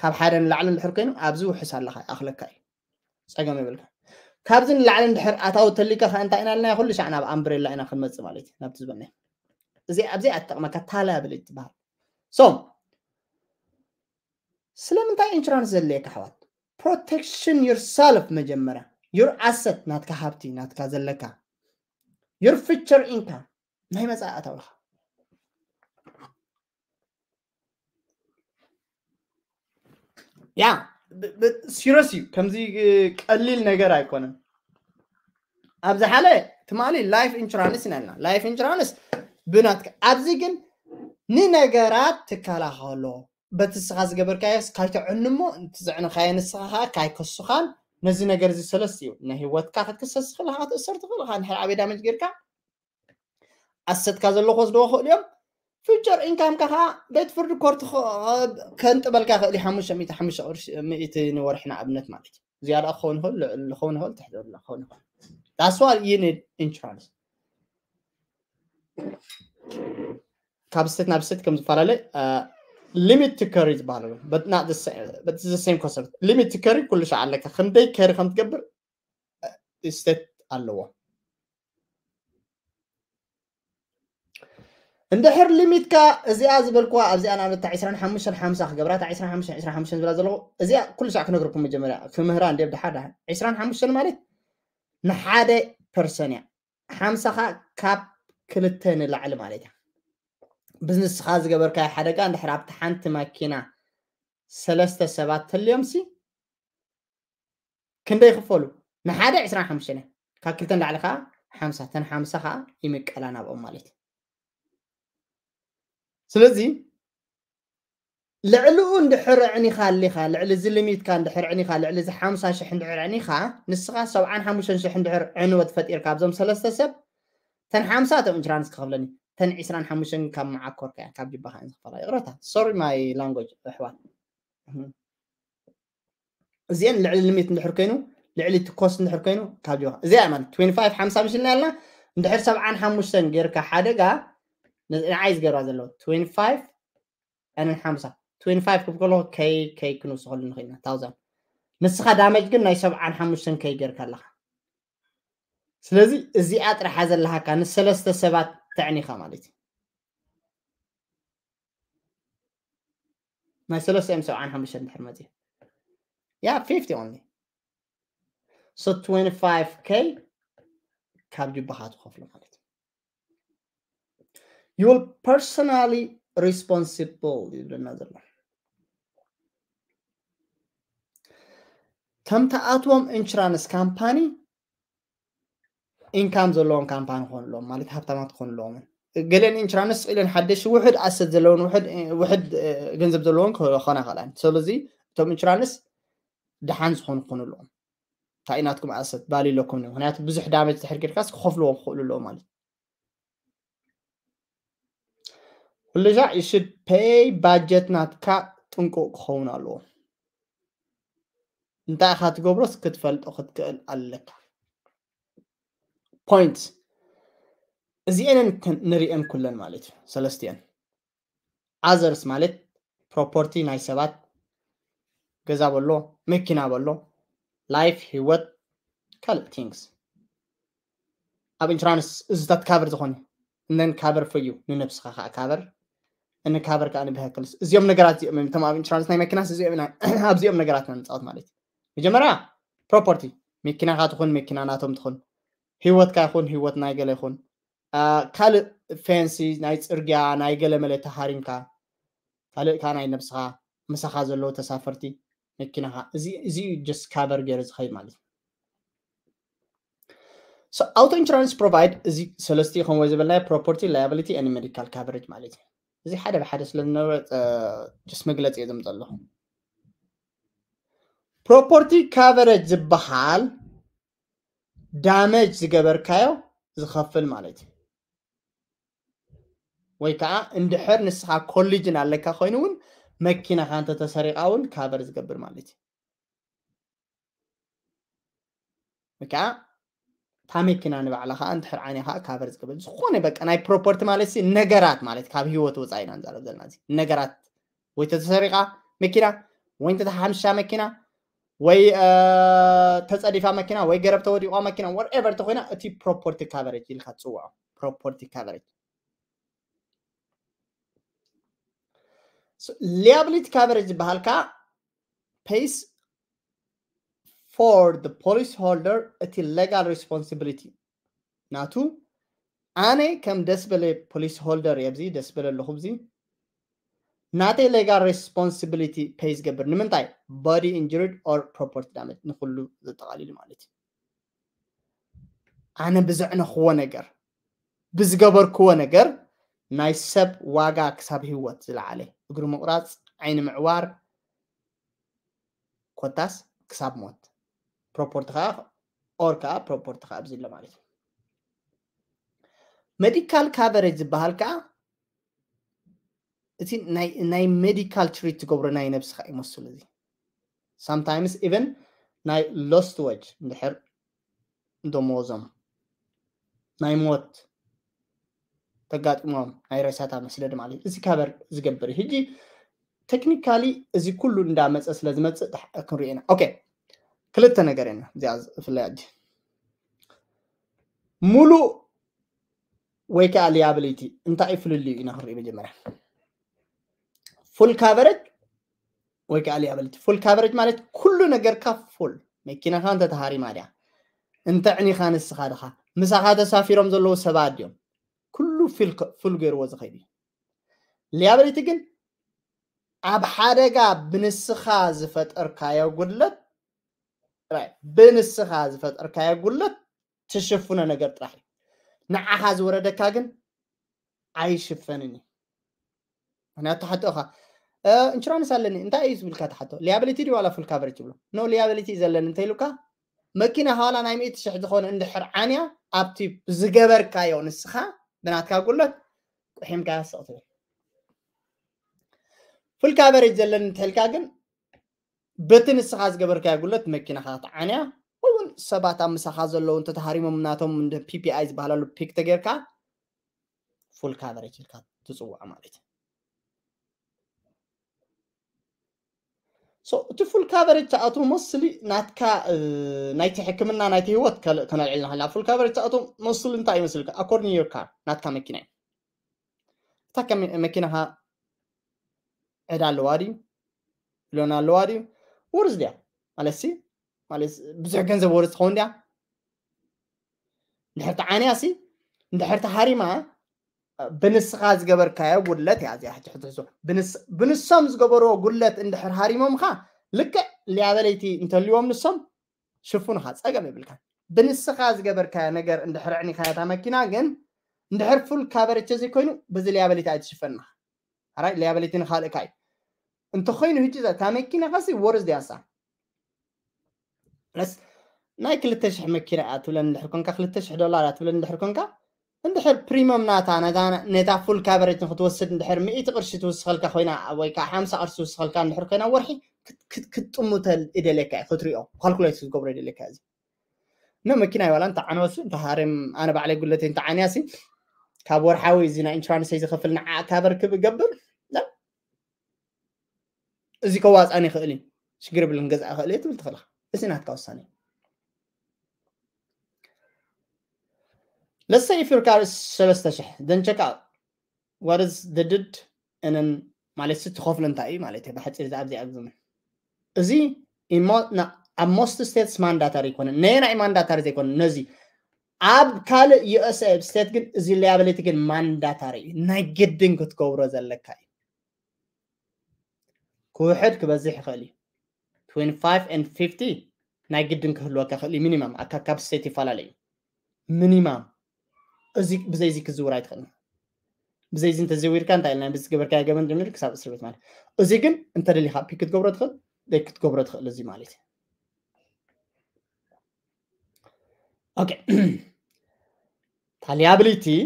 ካብ ሓደ ንላዕሊ እንድሕር ኮይኑ ኣብዚ ውሕስ ኣለካ ይኣኽለካ እዩ ፀገም የብልካ ካብዚ ንላዕሊ እንድሕር ኣታዊ ተሊካ ከ እንታይ ኢና ኢልና ኩሉ ሻዕ ናብ ኣምብሬላ ኢና ክንመፅእ ማለት እዩ ናብቲ ዝበልናይ እዚ ኣብዚ ኣትጠቕመካ ታላብል ትበሃል so ስለምንታይ ኢንሹራንስ ዘድልየካ ኣሕዋት protection yourself መጀመርያ your asset ናትካ ሃብቲ ናትካ ዘለካ your future income ናይ መፃኢ ኣታውልካ ያ ሲሪየስ እዩ ከምዚ ቀሊል ነገር ኣይኮነን ኣብ ዝሓለ ትማሊ life insurance ኢና ኢልና life insurance ብናትካ ኣብዚ ግን ንነገራት ትከላኸሎ በቲ ንስኻ ዝገበርካዮስ ካይተዕንሞ እቲ ዘዕንኻዮ ንስኻ ከዓ ካይከሱኻን ነዚ ነገር እዚ ሰለስተ እዩ ንህይወትካ ክትክሰስ ትኽእል ኢኻ ክትእሰር ትኽእል ኢኻ እንድሕር ዓበይ ዳመጅ ጌርካ ኣሰትካ ዘሎ ክወስድዎ ክእሉ እዮም future income ካ ከዓ ቤት ፍርዲ ኮርት ከንጥበልካ ክእል ሓሙሽተ ሚእቲ ሓሙሽተ ቅርሺ ሚእቲ ንወርሒ ንኣብነት ማለት እዩ ዝያዳ ክኸውን ይኽእል ልዕሊ ክኸውን ይኽእል ትሕቲ ክኸውን ይኽእል that's why you need insurance ካብ ስቴት ናብ ስቴት ከም ዝፈላለ limit to carry ዝበሃል ኣሎ but not the same but the same concept limit to carry ኩሉ ሻዕ ኣለካ ክንደይ carry ከም ትገብር ስቴት ኣለዎ እንድሕር ሊሚትካ እዚኣ ዝበልኩዋ ኣብዚኣ ንኣብነት ዕስራን ሓሙሽተን ሓምሳ ክገብራ ዕስራን ሓሙሽተን ዕስራን ሓሙሽተን ዝብላ ዘለኹ እዚኣ ኩሉ ሳዕ ክነግርኩም መጀመርያ ክምህራ እንደ ብድሓ ዕስራን ሓሙሽተን ማለት ንሓደ ፐርሰን እያ ሓምሳ ኻ ካብ ክልተ ንላዕሊ ማለት እያ ብዝንስኻ ዝገበርካዮ ሓደጋ እንድሕር ኣብቲ ሓንቲ ማኪና ሰለስተ ሰባት ተልዮም ሲ ክንደይ ይኽፈሉ ንሓደ ዕስራን ሓሙሽተን ካብ ክልተ ንላዕሊ ከዓ ሓምሳ ተን ሓምሳ ከዓ ይምቀላ ናብኦም ማለት እዩ ስለዚ ልዕሊኡ እንድሕር ኣዕኒኻ ኣሊኻ ልዕሊ እዚ ሊሚትካ እንድሕር ኣዕኒኻ ልዕሊ እዚ ሓምሳ ሽሕ እንድሕር ኣዕኒኻ ንስኻ ሰብዓን ሓሙሽተን ሽሕ እንድሕር ዕንወት ፈጢርካ ኣብዞም ሰለስተ ሰብ ተን ሓምሳ እቶም ኢንሹራንስ ክኸፍለኒ ተን ዕስራን ሓሙሽተን ካብ መዓኮርካ እያ ካብ ጅባኻ እየን ዝኽፈላ ይቕረታ sorry my language ኣሕዋት እዚአን ልዕሊ ሊሚት እንድሕር ኮይኑ ልዕሊ እቲ ኮስት እንድሕር ኮይኑ ካብ ጅባኻ እዚኣ ማለት twenty five ሓምሳ ምሽ ኢልና ያልና እንድሕር ሰብዓን ሓሙሽተን ጌርካ ሓደጋ ንዓይ ዝገብራ ዘለዉ twenty five ኣነን ሓምሳ twenty five ክብል ከለኹ ከይ ከይ ክንውስኸሉ ንኽእልና thousand ንስኻ ዳመጅ ግን ናይ ሰብዓን ሓሙሽተን ከይ ጌርካ ኣለኻ ስለዚ እዚኣ ጥራሓ ዘለሃካ ንሰለስተ ሰባት ተዕኒኻ ማለት እዩ ናይ ሰለስተ እዮም ሰብዓን ሓሙሽተን ድሕር መፅእ ያ fifty only so twenty five k ካብ ጅባኻ ትኸፍሎ ማለት እዩ you will personally responsible ይብለና ዘሎ ከም ተኣትዎም ኢንሹራንስ ካምፓኒ ኢንካም ዘለዎም ካምፓኒ ክኾኑ ኣለዎም ማለት ሃብታማት ክኾኑ ኣለዎም ገለን ኢንሹራንስ ኢለን ሓደሽ ውሕድ ኣሰት ዘለውን ውሕድ ውሕድ ገንዘብ ዘለውን ክኾና ይኽእላን። ስለዚ እቶም ኢንሹራንስ ደሓን ዝኾኑ ክኾኑ ኣለዎም። እንታይ ናትኩም ኣሰት ባሊ ኣለኩም፣ ምክንያቱ ብዙሕ ዳመጅ ድሕር ጌርካስ ክኸፍልዎም ክኽእሉ ኣለዎም ማለት እዩ። ኩሉ ሻዕ you should pay ባጀት ናትካ ጥንቁቕ ክኸውን ኣለዎ። እንታይ ኢኻ ትገብሮስ ክትፈልጦ ክትክእል ኣለካ። ፖይንት እዚኤንን ንሪኤን ኩለን ማለት እዩ። ሰለስቲኤን ኣዘርስ ማለት ፕሮፐርቲ ናይ ሰባት፣ ገዛ በሎ፣ መኪና በሎ፣ ላይፍ፣ ህይወት፣ ካልእ ቲንግስ ኣብ ኢንሹራንስ እዚታት ካቨር ዝኾነ እነን ካቨር ፈዩ ንነብስኻ ከዓ ካቨር እነ ካቨር ከዓ ንብሀክልስ እዚኦም ነገራት እዚኦም እዮም። እቶም ኣብ ኢንሹራንስ ናይ መኪናስ እዚኦም ኢና ኣብዚኦም ነገራት ኢና ንፃወት ማለት እዩ። መጀመርያ ፕሮፐርቲ መኪናኻ ትኹን መኪና ናቶም ትኹን፣ ህይወትካ ይኹን ህይወት ናይ ገለ ይኹን፣ ካልእ ፌንሲ ናይ ፅርግያ ናይ ገለ መለ ተሃሪምካ፣ ካልእ ከዓ ናይ ነብስኻ ምሳኻ ዘለዉ ተሳፈርቲ መኪናኻ እዚ እዩ ጀስት ካቨር ገይሩ ዝኸይድ ማለት እዩ። ኣውቶ ኢንሹራንስ ፕሮቫይድ እዚ ሰለስቲኡ ከምዎ ዝበልናዮ ፕሮፐርቲ፣ ላያብሊቲ ን ሜዲካል ካቨሬጅ ማለት እዩ። እዚ ሓደ ብሓደ ስለ ዝነበረ ጀስት መግለፂ እየ ዘምፀ ኣለኹ። ፕሮፐርቲ ካቨሬጅ ዝበሃል ዳመጅ ዝገበርካዮ ዝኸፍል ማለት እዩ። ወይ ከዓ እንድሕር ንስኻ ኮሊጅን ኣለካ ኮይኑ እውን መኪናኻ እንተተሰሪቓ እውን ካቨር ዝገብር ማለት እዩ። ወይ ከዓ እታ መኪና ንባዕላ ከዓ እንድሕር ዓይነ ከዓ ካቨር ዝገብር ዝኾነ በቃ ናይ ፕሮፐርቲ ማለት ሲ ነገራት ማለት ካብ ህይወት ወፃኢ ኢና ንዛረብ ዘለና እዚ ነገራት ወይ ተተሰሪቓ መኪና ወይ እንተተሓምሻ መኪና ወይ ተፀዲፋ መኪና ወይ ገረብ ተወዲቋ መኪና whatever ተኮይና እቲ ፕሮፐርቲ ካቨሬጅ ኢልካ ትፅውዖ። ፕሮፐርቲ ካቨሬጅ ሊያብሊቲ ካቨሬጅ ዝበሃል ከዓ pays for the policy holder እቲ ሌጋል ሪስፖንሲቢሊቲ ናቱ ኣነ ከም ደስ በለ ፖሊሲ ሆልደር የብዚ ደስ በለ ኣለኹ ብዚ ናተይ ሌጋል ሪስፖንሲቢሊቲ ፔይ ዝገብር ንምንታይ body injured or property damage ንኩሉ ዘጠቓሊሉ ማለት እዩ። ኣነ ብዘዕነኽዎ ነገር ብዝገበርክዎ ነገር ናይ ሰብ ዋጋ ክሳብ ህይወት ዝለዓለ እግሪ ምቑራፅ ዓይኒ ምዕዋር ኮታስ ክሳብ ሞት ፕሮፖርቲ ከዓ ኦር ከዓ ፕሮፖርቲ ከዓ ኣብዚ ኣሎ ማለት እዩ። ሜዲካል ካቨሬጅ ዝበሃል ከዓ እቲ ናይ ሜዲካል ትሪት ትገብሮ ናይ ነብስካ ይመስሉ እዚ ሳምታይምስ ኢቨን ናይ ሎስት ወጅ እንድሕር ደሞዞም ናይ ሞት ተጋጢሞም ናይ ሬሳታ መስደድ ማለት እዩ። እዚ ካቨር ዝገብር እዩ። ሕጂ ቴክኒካሊ እዚ ኩሉ እንዳመፀ ስለ ዝመፅእ ክንሪኦ ኢና። ኦኬ ክልተ ነገር ኢና እዚኣ ብፍላይ ሕጂ ሙሉእ ወይ ከዓ ሊያብሊቲ እንታይ እዩ ፍልልዩ ኢና ክንርኢ መጀመርያ። ፉል ካቨሬጅ ወይ ከዓ ሊያብሊቲ። ፉል ካቨሬጅ ማለት ኩሉ ነገርካ ፉል፣ መኪናኻ እንተተሃሪማ ድያ፣ እንተ ዕኒኻ ንስኻ ድኻ፣ ምሳኻ ተሳፊሮም ዘለዉ ሰባት ድዮም፣ ኩሉ ፉል ገይርዎ ዝኸይድ እዩ። ሊያብሊቲ ግን ኣብ ሓደጋ ብንስኻ ዝፈጠርካዮ ጉድለት ብንስኻ ዝፈጠርካዮ ጉድለት ትሽፍኖ ነገር ጥራሕ እዩ። ንዓኻ ዝወረደካ ግን ኣይሽፈንን እዩ። ምክንያቱ ትሓትኦኻ ኢንሹራንስ ኣለኒ እንታይ እዩ ዝብልካ ትሓቶ ሊያብሊቲ ድዩ ዋላ ፉል ካቨሬጅ ይብሎ ኖ ሊያብሊቲ እዩ ዘለኒ እንተ ኢሉካ መኪና ዋላ ናይ ሚእቲ ሽሕ ዝኾነ እንድሕር ዓንያ ኣብቲ ዝገበርካዮ ንስኻ ብናትካ ጉለት ቁሒምካ ስቕ ትብል ፉል ካቨሬጅ ዘለኒ እንተልካ ግን በቲ ንስኻ ዝገበርካዮ ጉለት መኪናኻ ትዓንያ ወይ እውን ሰባት ኣብ ምሳኻ ዘለዉ እንተተሃሪሞም ናቶም እንደ ፒፒኣይ ዝበሃለሉ ፒክ ተጌርካ ፉል ካቨሬጅ ኢልካ ትፅውዖ ማለት እዩ። እቲ ፉል ካቨሬጅ ተኣቱ መስሊ ናትካ ናይቲ ሕክምና ናይቲ ህይወት ከነልዕልና ከለና ፉል ካቨሬጅ ተኣቱ መስሊ እንታይ ይመስልካ ኣኮርዲንግ ዮር ካር ናትካ መኪና እዩ። እታ መኪናኻ ዕዳ ኣለዋ ድዩ ሎን ኣለዋ ድዩ ወርዝ ድያ ማለት ሲ ማለት ብዙሕ ገንዘብ ወርዝ ትኸውን ድያ እንድሕር ተዓንያ ሲ እንድሕር ተሃሪማ ብንስኻ ዝገበርካዮ ጉድለት እያ እዚኣ ሕጂ ሕትሕዞ ብንሶም ዝገበርዎ ጉድለት እንድሕር ሃሪሞምኻ ልክዕ ሊያበለይቲ እንተልዎም ንሶም ሽፉንኻ ፀገም የብልካ ብንስኻ ዝገበርካዮ ነገር እንድሕር ዕኒኻዮ እታ መኪና ግን እንድሕር full coverage ዘይኮይኑ በዚ liability ኣይትሽፈንና። ኣራይ liability ንኻልእካ እዩ። እንተኾይኑ ህጂ እዛ እታ መኪናኻ ሲ worse ድያ ንሳ? ለስ ናይ ክልተ ሽሕ መኪና እያ ትብለን እንድሕር ኮንካ፣ ክልተ ሽሕ ዶላር እያ ትብለን እንድሕር ኮንካ፣ እንድሕር premium ናታ ነታ ነታ full coverage ንክትወስድ እንድሕር ሚእቲ ቅርሺ ትውስኸልካ ኮይና ወይ ከዓ ሓምሳ ቅርሺ ትውስኸልካ እንድሕር ኮይና ወርሒ ክት- ክት- ክትጥምተል ይደልየካ እዩ ክትሪኦ፣ ካልኩሌት ክትገብሮ ይደልየካ እዩ። ነ መኪና ይባላ እንተ ዓነወሲ እንተ ሃረም ኣነ ባዕለይ ጉለተይ እንተ ዓንያሲ ካብ ወርሓዊ እዚ ናይ ኢንሹራንስ ዝኸፍል ንዓ ካቨር ክገብር እዚ ከዋፃን ይኽእል እዩ። ሽግር የብልን፣ ገዛ ይኽእል እየ ትብል ትኽእል ኢኻ። እዚ ናትካ ውሳኔ። Let's say if your car is ሰለስተ ሽሕ, then check out what is the debt and then ማለት ሲ ትኸፍሎ እንታይ እዩ ማለት እዩ። ብሓፂር እዚ ኣብዚ ኣግዝምን እዚ ኢሞ- ና- ኣብ most states ማንዳታሪ ይኮነ፣ ነየናይ ማንዳታሪ ዘይኮነ ነዚ ኣብ ካልእ USA state ግን እዚ liability ግን ማንዳታሪ እዩ። ናይ ግድን ክትገብሮ ዘለካ እዩ። ክውሕድ ክበዝሕ ይኽእል እዩ። Twenty-five and fifty ናይ ግድን ክህልወካ ይኽእል እዩ። ሚኒማም ኣካካብ ስቴት ይፈላለ እዩ። ሚኒማም እዚ ብዘይዚ ክዝውር ኣይትኽእልን። ብዘይዚ እንተዘዊርካ እንታይ ኢልና ብዝገበርካ ገበን ጀሚሩ ክሳብ እስር ቤት ማለት። እዚ ግን እንተደሊኻ ፒክ ክትገብሮ ትኽእል፣ ደይ ክትገብሮ ትኽእል እዚ ማለት እዩ። ኦኬ። Liability,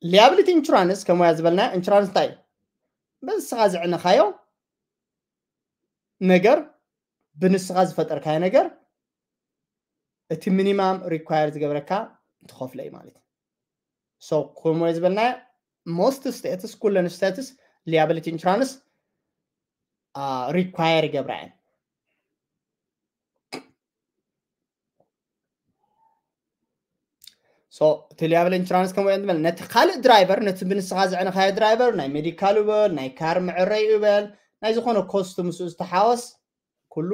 liability insurance ከመያ ዝበልና ኢንሹራንስ እንታይ እዩ? በዚ ንስኻ ዝዕነኻዮ ነገር፣ ብንስኻ ዝፈጠርካዮ ነገር እቲ ሚኒማም ሪኳየር ዝገብረካ ትኸፍሎ እዩ ማለት እዩ። So ከምኡ ዝበልና most states፣ ኩለን ስቴትስ liability insurance ሪኳየር ይገብራ እየን። So እቲ liability insurance ከምኡ እዮም ዝበል ነቲ ካልእ ድራይቨር፣ ነቲ ብንስኻ ዘዕነኻዮ ድራይቨር ናይ ሜዲካል ይበል፣ ናይ ካር መዕረይ ይበል፣ ናይ ዝኾነ ኮስት ምስኡ ዝተሓወስ ኩሉ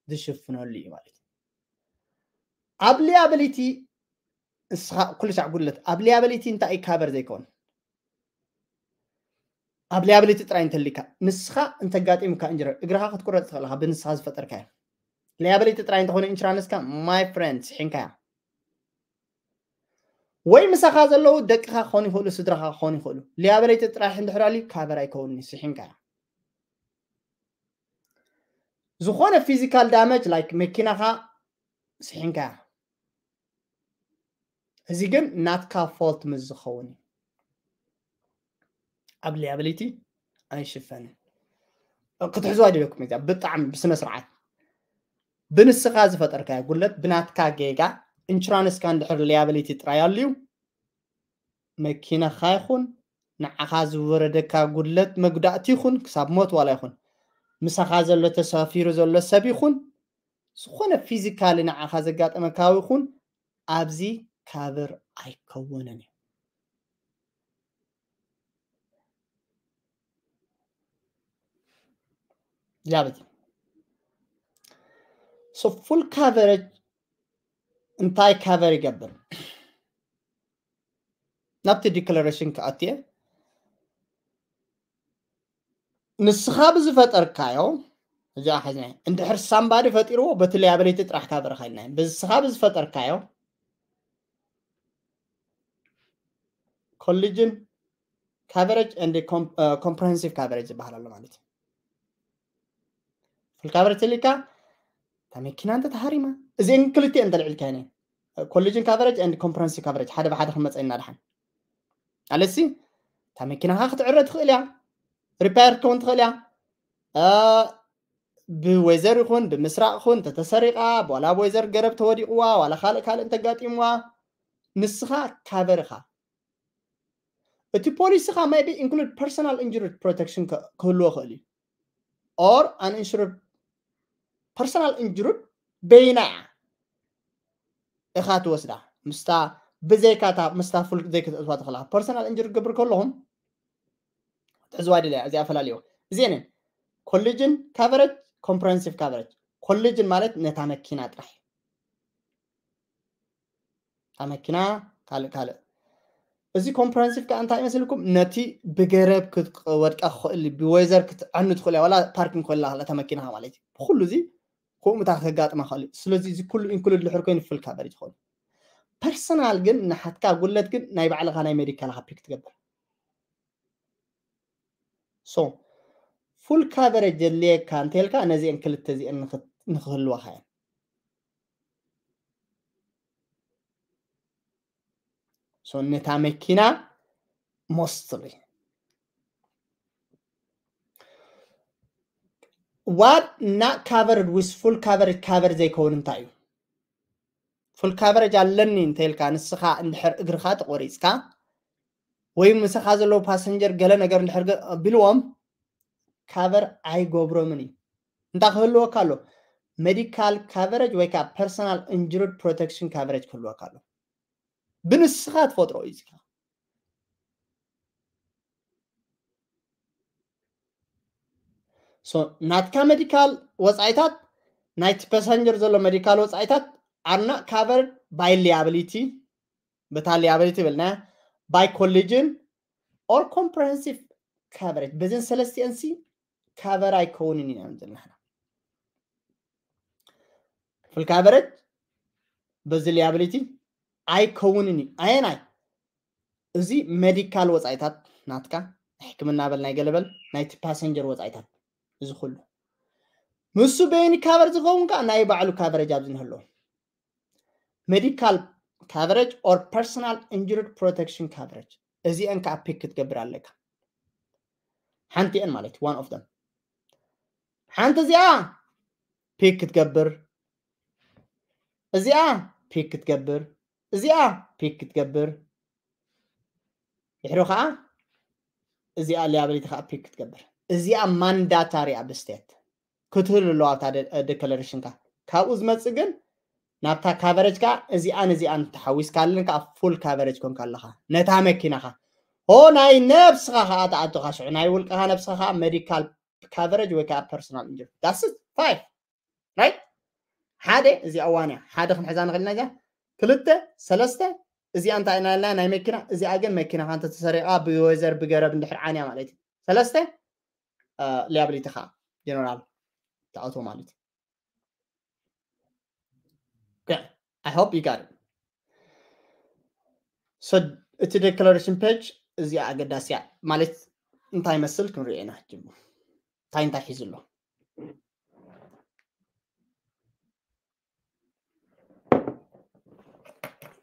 ዝሽፍነሉ እዩ ማለት እዩ። ኣብ liability ንስኻ ኩሉ ሻዕ ጉድለት ኣብ liability እንታይ እዩ ካቨር ዘይከውን? ኣብ liability ጥራይ እንተሊካ ንስኻ እንተጋጢሙካ ኢንጅረር እግርኻ ክትቁረፅ ትኽእል ኢኻ ብንስኻ ዝፈጠርካዮ። Liability ጥራይ እንተኾነ ኢንሹራንስካ my friend ስሒንካያ። ወይ ምሳኻ ዘለዉ ደቅኻ ክኾኑ ይኽእሉ፣ ስድራኻ ክኾኑ ይኽእሉ። Liability ጥራሕ እንድሕር ኣልዩ ካቨር ኣይከውንኒ ስሒንካያ። ዝኾነ ፊዚካል ዳመጅ ላይክ መኪናኻ ስሒንካያ። እዚ ግን ናትካ ፎልት ምስ ዝኸውን እዩ። ኣብ liability ኣይሽፈንን። ክትሕዝዋ ይደለኩም እዚኣ ብጣዕሚ ብስነ ስርዓት ብንስኻ ዝፈጠርካዮ ጉድለት ብናትካ ጌጋ ኢንሹራንስካ እንድሕር liability ጥራይ ኣልዩ መኪናኻ ይኹን ንዓኻ ዝወረደካ ጉድለት መጉዳእቲ ይኹን ክሳብ ሞት ዋላ ይኹን ምሳኻ ዘሎ ተሳፊሩ ዘሎ ሰብ ይኹን ዝኾነ ፊዚካሊ ንዓኻ ዘጋጠመካ ይኹን ኣብዚ ካቨር ኣይከወንን እዩ። ሊያብሊቲ so full coverage እንታይ ካቨር ይገብር? ናብቲ ዲክለሬሽን ክኣትየ ንስኻ ብዝፈጠርካዮ እዚኣ ሓዝና እንድሕር ሳምባዲ ፈጢርዎ በቲ ሊያብሊቲ ጥራሕ ካቨር ኻይልና ብስኻ ብዝፈጠርካዮ collision coverage and comprehensive coverage ዝበሃል ኣሎ ማለት እዩ። Full coverage ተሊካ እታ መኪና እንተ ተሃሪማ እዚአን ክልቲአን እንተልዕልካ ነ collision coverage and comprehensive coverage ሓደ ብሓደ ክመፀና ድሓን ኣለሲ እታ መኪናኻ ክትዕረ ትኽእል እያ፣ ሪፓየር ትከውን ትኽእል እያ። ብወይዘር ይኹን ብምስራቕ ይኹን ተተሰሪቓ ዋላ ብወይዘር ገረብ ተወዲቕዋ ዋላ ካልእ ካልእ እንተጋጢምዋ ንስኻ ካቨር ኢኻ። እቲ ፖሊስኻ maybe include personal injury protection ክህልዎ ክእል እዩ። Or uninsured personal injury በይና እያ ኢኻ ትወስዳ ምስታ ብዘይካታ ምስታ ፉል ዘይክትእትዋ ትኽእላ personal injury ክገብር ከለኹም ትሕዝዋ ድለ እዚኣ ፈላልዮ እዚአንን collision coverage comprehensive coverage collision ማለት ነታ መኪና ጥራሕ እታ መኪና ካልእ ካልእ እዚ comprehensive ከዓ እንታይ ይመስልኩም ነቲ ብገረብ ክትወድቃ ክኽእል ብወይዘር ክትዐኑ ትኽእል እያ ዋላ ፓርኪንግ ኮይላ እታ መኪና ማለት እዩ ብኩሉ እዚ ከምኡታት ከጋጥማ ክእል እዩ ስለዚ እዚ ኩሉ include ድሕር ኮይኑ full coverage ይኸውን personal ግን ንሓትካ ጉለት ግን ናይ ባዕልኻ ናይ medical ካ pick ትገብር። So full coverage የድልየካ እንተልካ ነዚአን ክልተ እዚአን ንኽህልዋኻ እየን። So ነታ መኪና mostly what not covered with full coverage cover ዘይከውን እንታይ እዩ? Full coverage ኣለኒ እንተልካ ንስኻ እንድሕር እግርኻ ተቆሪፅካ ወይ ምሳኻ ዘለዉ passenger ገለ ነገር እንድሕር ኣቢልዎም cover ኣይገብሮምን እዩ። እንታይ ክህልወካ ኣሎ? Medical coverage ወይ ከዓ personal injury protection coverage ክህልወካ ኣሎ። ብንስኻ ትፈጥሮ እዩ። So ናትካ medical ወፃኢታት ናይቲ passenger ዘሎ medical ወፃኢታት are not covered by liability በታ liability በልና by collision or comprehensive coverage በዘን ሰለስቲአን ሲ cover ኣይከውንን ኢና ዘለና። Full coverage በዚ liability ኣይከውንን እዩ። ኣየናይ? እዚ medical ወፃኢታት ናትካ ሕክምና በል ናይ ገለበል ናይቲ passenger ወፃኢታት እዚ ኩሉ ምሱ በይኒ cover ዝኸውን ከዓ ናይ ባዕሉ coverage ኣብዚ ንህልዎ medical coverage or personal injury protection coverage እዚአን ከዓ pick ክትገብር ኣለካ። ሓንቲአን ማለት one of them ሓንቲ እዚኣ pick ክትገብር እዚኣ pick ክትገብር እዚኣ pick ክትገብር ድሕሪ ከዓ እዚኣ liability ከዓ pick ክትገብር እዚኣ mandatory ኣብ state ክትህሉ ኣለዋ ኣብታ declaration ካ ካብኡ ዝመፅእ ግን ናብታ coverage ካ እዚኣን እዚኣን ተሓዊስካልን ከዓ full coverage ኮንካ ኣለኻ ነታ መኪናኻ ሆ ናይ ነብስኻ ከዓ ተኣቶኻ ሽዑ ናይ ውልቅኻ ነብስኻ ከዓ medical coverage ወይ ከዓ personal injury that's it five right ሓደ እዚኣ ዋንያ ሓደ ክንሕዛ ንኽእል ኢና እዚኣ ክልተ ሰለስተ እዚኣ እንታይ ኢና ኢልና ናይ መኪና እዚኣ ግን መኪናኻ እንተተሰሪቓ ብወዘር ብገረብ እንድሕር ዓንያ ማለት እዩ ሰለስተ liability ኻ general ተኣቶ ማለት እዩ I hope you got it so እቲ declaration page እዚኣ ኣገዳሲያ ማለት እንታይ መስል ክንሪኦ ኢና ጅሙ እንታይ እንታይ ሒዙ ኣሎ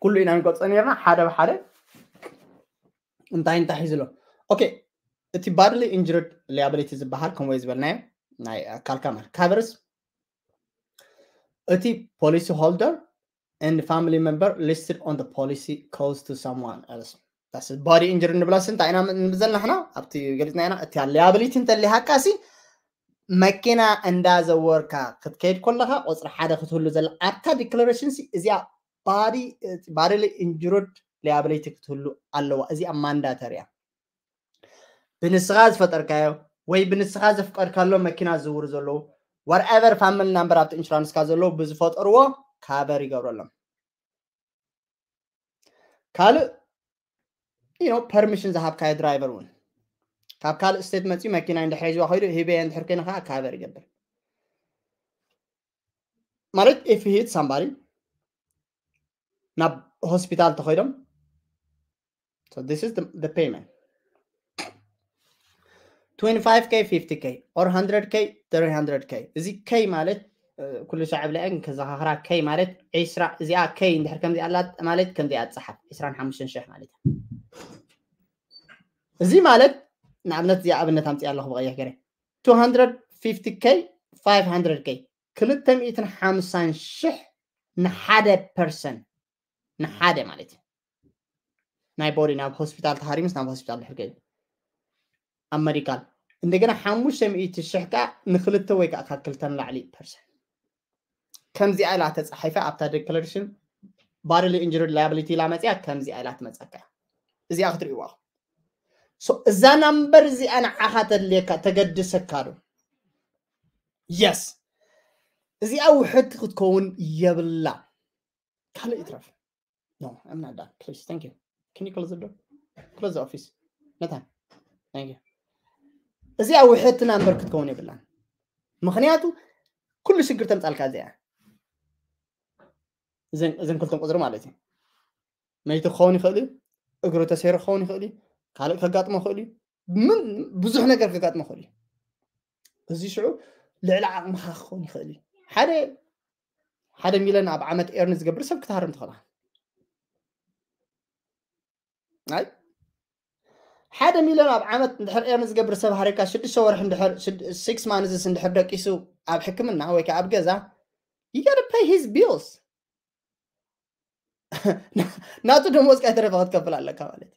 ኩሉ ኢና ንገልፆ ነርና ሓደ ብሓደ እንታይ እንታይ ሒዙ ኣሎ okay እቲ bodily injury liability ዝበሃል ከምኡ ዝበልናዮ ናይ ኣካልካ ማለት covers እቲ policy holder and family member listed on the policy cause to someone else that's body injury ንብላስ እንታይ ኢና ንብዘልና ሕና ኣብቲ ገሊፅና ኢና እቲ liability እንተሊሃካሲ መኪና እንዳዘወርካ ክትከይድ ከለካ ቁፅሪ ሓደ ክትህሉ ዘላ ኣብታ declaration ሲ እዚኣ bodily injured liability ክትህሉ ኣለዋ እዚኣ mandatory እያ ብንስኻ ዝፈጠርካዮ ወይ ብንስኻ ዘፍቀድካሎም መኪና ዝዝውሩ ዘለዉ whatever family number ኣብቲ insurance ካ ዘለዉ ብዝፈጠርዎ cover ይገብረሎም ካልእ you know permission ዝሃብካዮ driver እውን ካብ ካልእ state መፅኡ መኪና እንድሕር ሒዝዋ ከይዱ ሂበየ እንድሕር ኮይነ ከዓ cover ይገብር ማለት if hit somebody ናብ ሆስፒታል ተኸይዶም so this is the, the payment twenty-five K fifty K or hundred K three hundred K እዚ K ማለት ኩሉ ሻዕ ብለዐን ከዘኻኽራ K ማለት ዒስራ እዚኣ K እንድሕር ከምዚ ኣላ ማለት ከምዚኣ ትፀሓፍ ዒስራን ሓሙሽተን ሽሕ ማለት እዩ እዚ ማለት ንኣብነት እዚኣ ኣብነት ኣምፅኣ ኣለኹ ብቐይሕ ገረ two hundred fifty K five hundred K ክልተ ሚእትን ሓምሳን ሽሕ ንሓደ person ንሓደ ማለት እዩ ናይ body ናብ ሆስፒታል ተሃሪምስ ናብ ሆስፒታል ድሕር ከይዱ ኣብ medical እንደገና ሓሙሽተ ሚእቲ ሽሕ ከዓ ንክልተ ወይ ከዓ ካብ ክልተ ንላዕሊ person ከምዚኣ ኢላ ተፃሒፈ ኣብታ declaration bodily injury liability ኢላ መፅያ ከምዚኣ ኢላ ትመፀካ እዚኣ ክትርእይዋ so እዛ number እዚኣ ንዓኻ ተድልየካ ተገድሰካ ዶ yes እዚኣ ውሕድቲ ክትከውን የብላ ካልእ ይትረፍ no I'm not done please thank you can you close the door close the office መታን thank you እዚኣ ውሕድቲ number ክትከውን የብላን ምኽንያቱ ኩሉ ሽግር ተምፃልካ እዚኣ እዘን ክልተን ቁፅሪ ማለት እዩ መይቲ ክኸውን ይኽእል እዩ፣ እግሩ ተሰይሩ ክኸውን ይኽእል እዩ፣ ካልእ ከጋጥሞ ይኽእል እዩ፣ ምን ብዙሕ ነገር ከጋጥሞ ይኽእል እዩ። እዚ ሽዑ ልዕሊ ዓቕምኻ ክኸውን ይኽእል እዩ። ሓደ ሓደ ሚልዮን ኣብ ዓመት ኤርን ዝገብር ሰብ ክትሃርም ትኽእል። ኣይ ሓደ ሚልዮን ኣብ ዓመት እንድሕር ኤርን ዝገብር ሰብ ሃሪካ ሽዱሽተ ወርሒ እንድሕር six months እንድሕር ደቂሱ ኣብ ሕክምና ወይ ከዓ ኣብ ገዛ you gotta pay his bills ናቱ ደሞዝ ካይተረፈ ክትከፍል ኣለካ ማለት እዩ።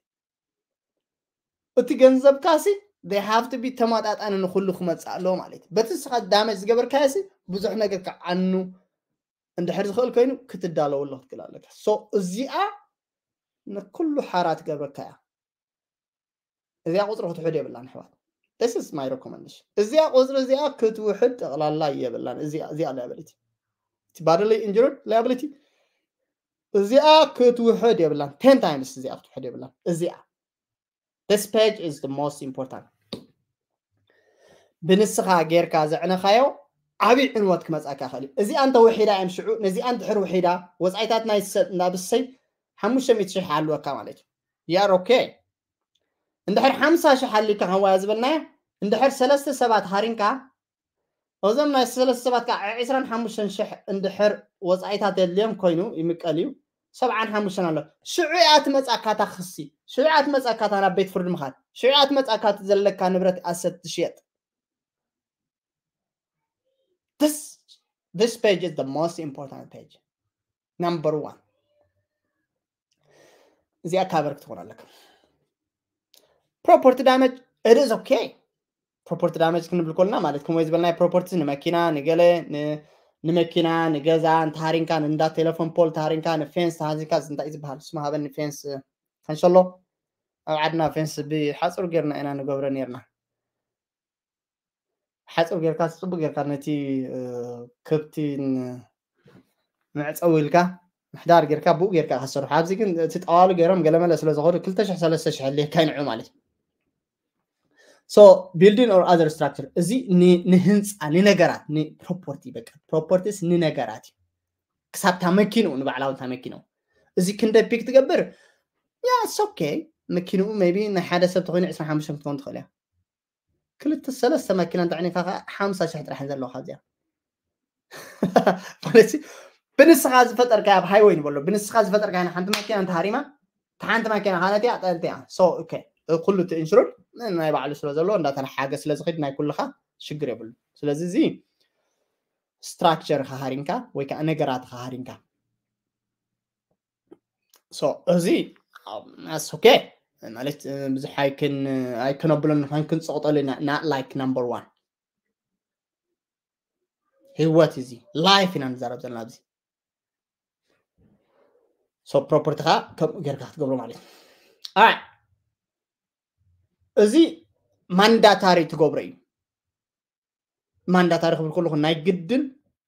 እቲ ገንዘብካ ሲ they have to be ተመጣጣኒ ንኩሉ ክመፅእ ኣለዎ ማለት እዩ። በቲ ንስኻ damage ዝገበርካዮ ሲ ብዙሕ ነገር ክዓኑ እንድሕር ዝኽእል ኮይኑ ክትዳለወሉ ክትክእል ኣለካ። So እዚኣ ንኩሉ ሓራ ትገብረካ እያ። እዚኣ ቁፅሪ ክትውሕድ የብላን ኣሕዋት። This is my recommendation። እዚኣ ቁፅሪ እዚኣ ክትውሕድ ጠቕላላ የብላን። እዚኣ እዚኣ liability እቲ bodily injury liability እዚኣ ክትውሕድ የብላን። Ten times እዚኣ ክትውሕድ የብላን። እዚኣ this page is the most important። ብንስኻ ጌርካ ዘዕነኻዮ ዓብዪ ዕንወት ክመፃካ ይኽእል እዩ። እዚኣ እንተ ውሒዳ እዮም ሽዑ ነዚኣ እንድሕር ውሒዳ ወፃኢታት ናይ ሰብ እንዳብሰይ ሓሙሽተ ሚእቲ ሽሕ ኣለወካ ማለት እዩ። You are okay። እንድሕር ሓምሳ ሽሕ ኣሊካ ከምዋያ ዝበልናዮ እንድሕር ሰለስተ ሰባት ሃሪንካ እዞም ናይ ሰለስተ ሰባት ከዓ ዕስራን ሓሙሽተን ሽሕ እንድሕር ወፃኢታት የድልዮም ኮይኑ ይምቀል እዩ። ሰብዓን ሓሙሽተን ኣሎ ሽዑ እያ ትመፃካ እታ ክሲ ሽዑ እያ ትመፃካ እታ ናብ ቤት ፍርዲ ምኻድ ሽዑ እያ ትመፃካ እቲ ዘለካ ንብረት ኣሰት ትሽየጥ። This this page is the most important page. Number one እዚኣ cover ክትኾን ኣለካ። Property damage it is okay። Property damage ክንብል ከለና ማለት ከምኡ ዝበልናዮ properties ንመኪና ንገለ ንመኪና ንገዛ እንተሃሪንካ ንእንዳ ቴሌፎን ፖል ተሃሪንካ ንፌንስ ተሃዚካ እንታይ ዝበሃል ስማ ሃበኒ ፌንስ ከንሸሎ ኣብ ዓድና ፌንስ ብሓፁር ጌርና ኢና ንገብረ ኔርና። ሓፅብ ጌርካ ፅቡቅ ጌርካ ነቲ ከብቲ መዕፀዊ ኢልካ ምሕዳር ጌርካ ብኡ ጌርካ ከሰርሑ ኣብዚ ግን እቲ ጠዋሉ ገይሮም ገለመለ ስለ ዝኸዱ ክልተ ሽሕ ሰለስተ ሽሕ ኣድልየካ ይንዑ ማለት እዩ። So building or other structure እዚ ንህንፃ ንነገራት ንፕሮፖርቲ በቃ properties ንነገራት እዩ። ክሳብ እታ መኪንኡ ንባዕላዊ እታ መኪንኡ እዚ ክንደ ፒክ ትገብር ያ okay መኪንኡ maybe ናይ ሓደ ሰብ ተኮይኑ ዕስራን ሓሙሽተን ክትኮን ትኽእል እያ። ክልተ ሰለስተ መኪና እንተዕኒካ ከዓ ሓምሳ ሽሕ ጥራሕ ዘለዋ ካብዚኣ ማለት ብንስኻ ዝፈጠርካ ኣብ ሃይወይ ንበሎ ብንስኻ ዝፈጠርካ ሓንቲ መኪና እንተሃሪማ ሓንቲ መኪና ካነቲ ኣጠልቲ እያ። So okay ኩሉ እቲ ኢንሹርድ ናይ ባዕሉ ስለ ዘለዎ እንዳተሓገ ስለ ዝኸድ ናይ ኩልኻ ሽግር የብሉ። ስለዚ እዚ ስትራክቸር ሃሪንካ ወይ ከዓ ነገራት ሃሪንካ So እዚ okay ማለት ብዙሕ ኣይክን ኣይክነብሎ ንኾን ክንፅቕጠሉ ኢና not like number one። ህይወት እዚ life ኢና ንዛረብ ዘለና ኣብዚ። So property ኻ ከምኡ ጌርካ ክትገብሮ ማለት እዩ። Alright እዚ ማንዳታሪ ትገብሮ እዩ። ማንዳታሪ ክብል ከለኹ ናይ ግድን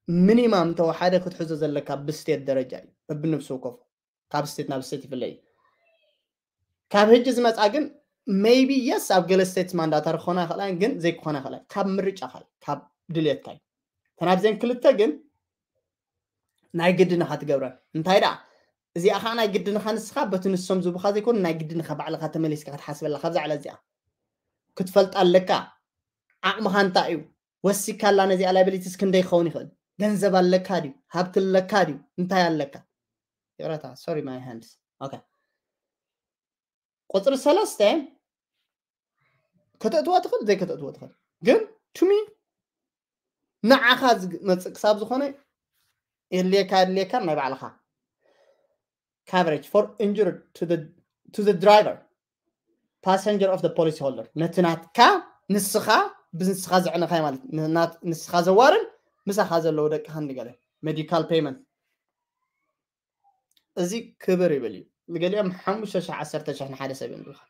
ሚኒማም እንተወሓደ ክትሕዞ ዘለካ ብስቴት ደረጃ እዩ። በብነብሲ ወከፎ ካብ ስቴት ናብ ስቴት ይፍለ እዩ። ካብ ህጂ ዝመፃ ግን maybe yes ኣብ ገለ ስቴትስ ማንዳታሪ ክኾና ይኽእላ ግን ዘይክኾና ይኽእላ ካብ ምርጫ ካብ ድልየትካ እዩ። ተናብዘን ክልተ ግን ናይ ግድን ኢኻ ትገብረን። እንታይ ደኣ እዚኣ ከዓ ናይ ግድን ኢኻ ንስኻ በቲ ንሶም ዝቡኻ ዘይኮኑ ናይ ግድን ኢኻ ባዕልኻ ተመሊስካ ክትሓስበላ ካብዛ ዕለት እዚኣ ክትፈልጣ ኣለካ። ዓቕምኻ እንታይ እዩ? ወሲካላ ነዚኣ liabilities ክንደይ ክኸውን ይኽእል? ገንዘብ ኣለካ ድዩ? ሃብቲ ኣለካ ድዩ? እንታይ ኣለካ? ይቕረታ sorry my hands okay ቁፅሪ ሰለስተ ከተእትዋ ትኽእል ዘይከተእትዋ ትኽእል ግን to me ንዓኻ ዝመፅእ ክሳብ ዝኾነ የድልየካ የድልየካ ናይ ባዕልኻ coverage for injured to the to the driver passenger of the policy holder ነቲ ናትካ ንስኻ ብንስኻ ዘዕነኻይ ማለት ንስኻ ዘዋርን ምሳኻ ዘለዉ ደቅኻ ንገለ medical payment እዚ ክብር ይብል እዩ። ንገሊኦም ሓሙሽተ ሽሕ ዓሰርተ ሽሕ ንሓደ ሰብ እዮም ዝብልካ።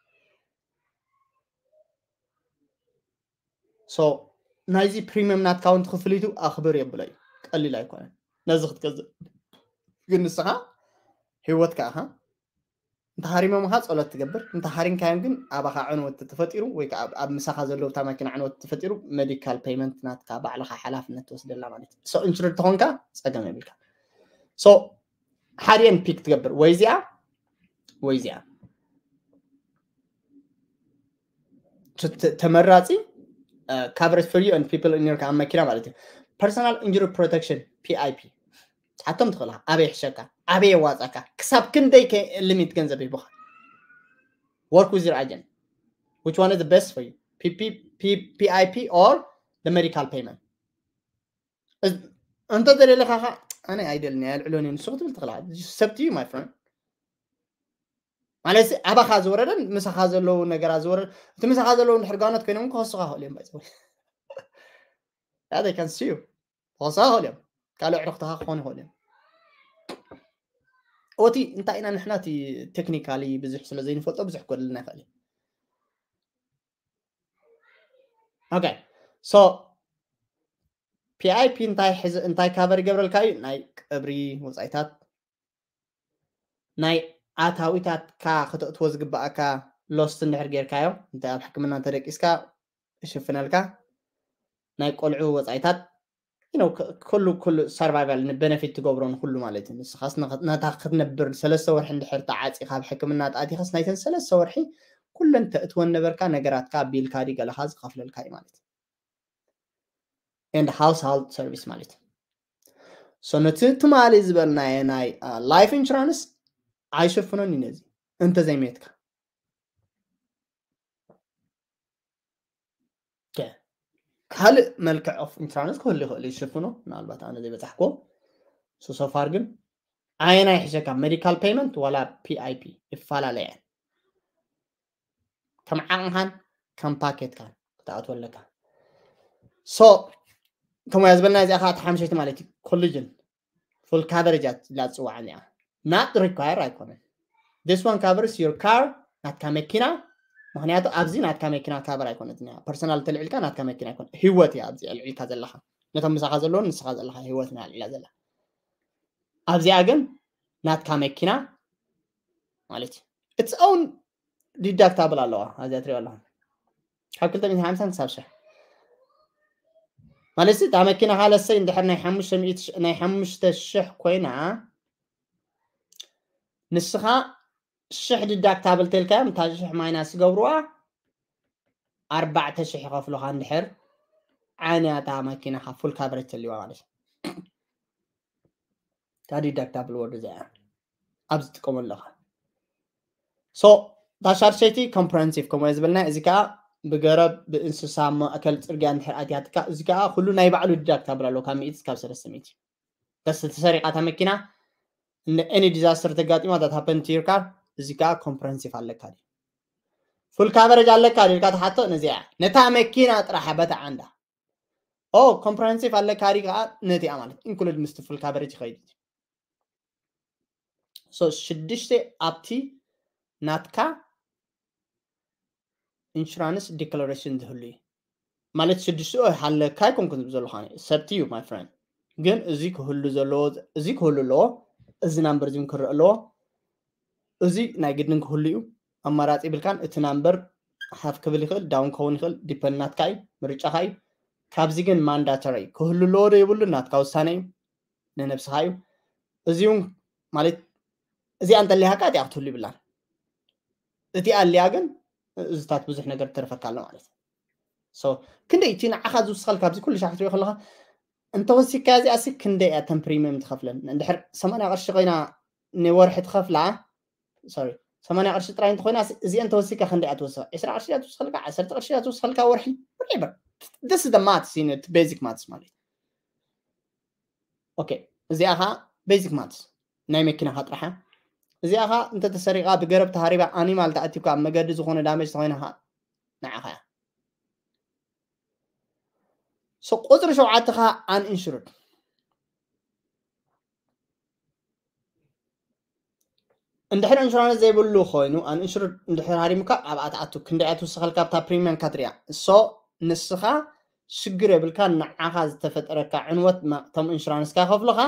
So ናይዚ ፕሪሚየም ናትካ እውን ትኽፍሊቱ ኣኽብር የብሎ እዩ። ቀሊል ኣይኮነን ነዚ ክትገዝእ። ግን ንስኻ ህይወትካ ኢኻ እንተ ሃሪሞምኻ ጸሎት ትገብር እንተ ሃሪምካዮም ግን ኣባኻ ዕንወት ተፈጢሩ ወይ ከዓ ኣብ ምሳኻ ዘለዉ እታ መኪና ዕንወት ተፈጢሩ ሜዲካል ፔይመንት ናትካ ባዕልኻ ሓላፍነት ትወስደላ ማለት እዩ። So ኢንሹርድ ተኾንካ ጸገም የብልካ። So ሓዲአን ፒክ ትገብር ወይ እዚኣ ወይ እዚኣ ተመራፂ coverage for you and people in your መኪና ማለት እዩ። Personal Injury Protection PIP ሓቶም ትኽእላ ኣበይ ይሕሸካ ኣበይ የዋፃካ ክሳብ ክንደይ ሊሚት ገንዘብ ይብኻ። Work with your agent which one is the best for you PIP or the medical payment እንተ ዘለለኻ ኣነ ኣይደልኒ ኣልዕሎኒ ንሱ ክትብል ትኽእላ። It's up to you my friend። ማለት ኣባኻ ዝወረደን ምሳኻ ዘለዉ ነገራት ዝወረደ እቲ ምሳኻ ዘለዉ እንድሕር ጋኖት ኮይኖም ክኸሱኻ ክእሉ እዮም ባይዘ that they can sue ክኸሱኻ ክእሉ እዮም። ካልእ ዕርክትኻ ክኾኑ ይኽእሉ እዮም። ኦቲ እንታይ ኢና ንሕና እቲ ቴክኒካሊ ብዙሕ ስለ ዘይንፈልጦ ብዙሕ ክጎድልና ይኽእል እዩ። Okay so PIP እንታይ ሕዚ እንታይ ካቨር ይገብረልካ እዩ? ናይ ቀብሪ ወፃኢታት ናይ ኣታዊታትካ ክተእትዎ ዝግባኣካ ሎስት እንድሕር ጌርካዮ እንተ ኣብ ሕክምና እንተደቂስካ ይሽፍነልካ። ናይ ቆልዑ ወፃኢታት you know ኩሉ ኩሉ survival ንቤነፊት ትገብሮ ንኩሉ ማለት እዩ። ንስኻስ ናታ ክትነብር ሰለስተ ወርሒ እንድሕር ተዓፂኻ ኣብ ሕክምና ተኣቲኻስ ናይተን ሰለስተ ወርሒ ኩለን ተእትወን ነበርካ ነገራትካ ቢልካ ዲ ገለኻ ዝኸፍለልካ እዩ ማለት እዩ። And household service ማለት እዩ። So ነቲ ትማሊ ዝበልናዮ ናይ life insurance ኣይሸፍኖን እዩ ነዚ እንተዘይሜትካ ካልእ መልክዕ of insurance ክህሉ ይኽእል ይሽፍኖ ምናልባት ኣነ ዘይበፃሕክዎ። So far ግን ኣየናይ ይሕሸካ medical payment ዋላ PIP ይፈላለያ ከም ዓቕምኻን ከም ፓኬትካን ክትኣትወለካ። So ከምያ ዝበልና እዚኣ ከዓ ተሓምሸይቲ ማለት እዩ። Collision full coverage ኢላ ዝፅዋዕ እዚኣ not require ኣይኮነን። This one covers your car ናትካ መኪና። ምክንያቱ ኣብዚ ናትካ መኪና ካቨር ኣይኮነት personal ተልዕልካ ናትካ መኪና ኣይኮነ ህይወት እያ ኣብዚ ኣልዕልካ ዘለካ ነቶም ምሳኻ ዘለውን ንስኻ ዘለካ ህይወት ና ኣልዒላ ዘላ ኣብዚኣ ግን ናትካ መኪና ማለት እዩ it's own deductible ኣለዋ ኣብዚኣ ትሪኦ ኣለኹም ካብ ክልተ ሚእትን ሓምሳን ክሳብ ሽሕ ማለት እታ መኪናኻ ለሰይ እንድሕር ናይ ሓሙሽተ ሚእቲ ናይ ሓሙሽተ ሽሕ ኮይና ንስኻ ሽሕ ዲዳክታብል ተልካዮም እታ ሽሕ ማይናስ ዝገብርዋ ኣርባዕተ ሽሕ ይኸፍሉኻ እንድሕር ዓንያ እታ መኪናኻ ፉል ካቨሬጅ ተልዋ ማለት እዩ እታ ዲዳክታብል ወርድ እዚኣ ኣብዚ ትጥቀመሉ ኣለኻ so እታ ሻድሸይቲ ኮምፕረሄንሲቭ ከምኡ ዝበልና እዚ ከዓ ብገረብ ብእንስሳ ማእከል ፅርግያ እንድሕር ኣትያትካ እዚ ከዓ ኩሉ ናይ ባዕሉ ዲዳክታብል ኣለዎ ካብ ሚእቲ ካብ ሰለስተ ሚእቲ በስ ተሰሪቃ እታ መኪና any disaster ተጋጢማ that happen to your car እዚ ከዓ ኮምፕረሄንሲቭ ኣለካ ድዩ ፉል ካቨሬጅ ኣለካ ድዩ ኢልካ ትሓቶ ነዚኣ ነታ መኪና ጥራሕ በታ ዓንዳ ኦ ኮምፕረሄንሲቭ ኣለካ ድዩ ከዓ ነቲኣ ማለት ኢንክሉድ ምስቲ ፉል ካቨሬጅ ይኸይድ so ሽዱሽተ ኣብቲ ናትካ ኢንሹራንስ ዲክላሬሽን ዝህሉ እዩ ማለት ሽዱሽተ ሃለካ ኣይኮንኩን ዝብ ዘለኳ ሰብቲ እዩ my friend ግን እዚ ክህሉ ዘለዎ እዚ ክህሉ ኣለዎ እዚ ናምበር እዚ ክረአ ኣለዎ እዚ ናይ ግድን ክህሉ እዩ ኣማራፂ ይብልካን እቲ ናምበር ሓፍ ክብል ይኽእል ዳውን ክኸውን ይኽእል ዲፐንድ ናትካ እዩ ምርጫኻ እዩ ካብዚ ግን ማንዳተሪ ክህሉ ኣለዎ ዶ የብሉ ናትካ ውሳነ እዩ ንነብስኻ እዩ እዚ እውን ማለት እዚኣ እንተሊሃካ እቲኣ ክትህሉ ይብላን እቲኣ ኣሊያ ግን እዚታት ብዙሕ ነገር ትተርፈካ ኣሎ ማለት እዩ ክንደይ እቲ ንዓኻ ዝውስኸልካ ኣብዚ ኩሉ ሻዕ ክትሪኦ ከለካ እንተወሲካ እዚኣ ሲ ክንደይ እያ ተን ፕሪሚየም ትኸፍለን እንድሕር ሰማንያ ቅርሺ ኮይና ንወርሒ ትኸፍላ ሶሪ ሰማንያ ቅርሺ ጥራይ እንተኮይና እዚአን ተወሲካ ክንደይ እያ ትወስኻ ዕስራ ቅርሺ እያ ትወስኸልካ ዓሰርተ ቅርሺ እያ ትወስኸልካ ወርሒ whatever this is the maths you know basic maths ማለት okay እዚኣ ኻ basic maths ናይ መኪናኻ ጥራሓ እዚኣ ኻ እንተተሰሪቓ ብገረብ ተሃሪባ ኣኒማል ተኣቲብካ ኣብ መገዲ ዝኾነ ዳመጅ ተኮይና ኻ ንዓኻ እያ so ቁፅሪ ሸውዓተ ኻ uninsured እንድሕር ኢንሹራንስ ዘይብሉ ኮይኑ ኣንኢንሹርድ እንድሕር ሃሪሙካ ኣብኣ ትኣቱ ክንደይ እያ ትውስኸልካ ኣብታ ፕሪሚየም ካትሪያ እሶ ንስኻ ሽግር የብልካ ንዓኻ ዝተፈጠረካ ዕንወት እቶም ኢንሹራንስካ ይኸፍሉኻ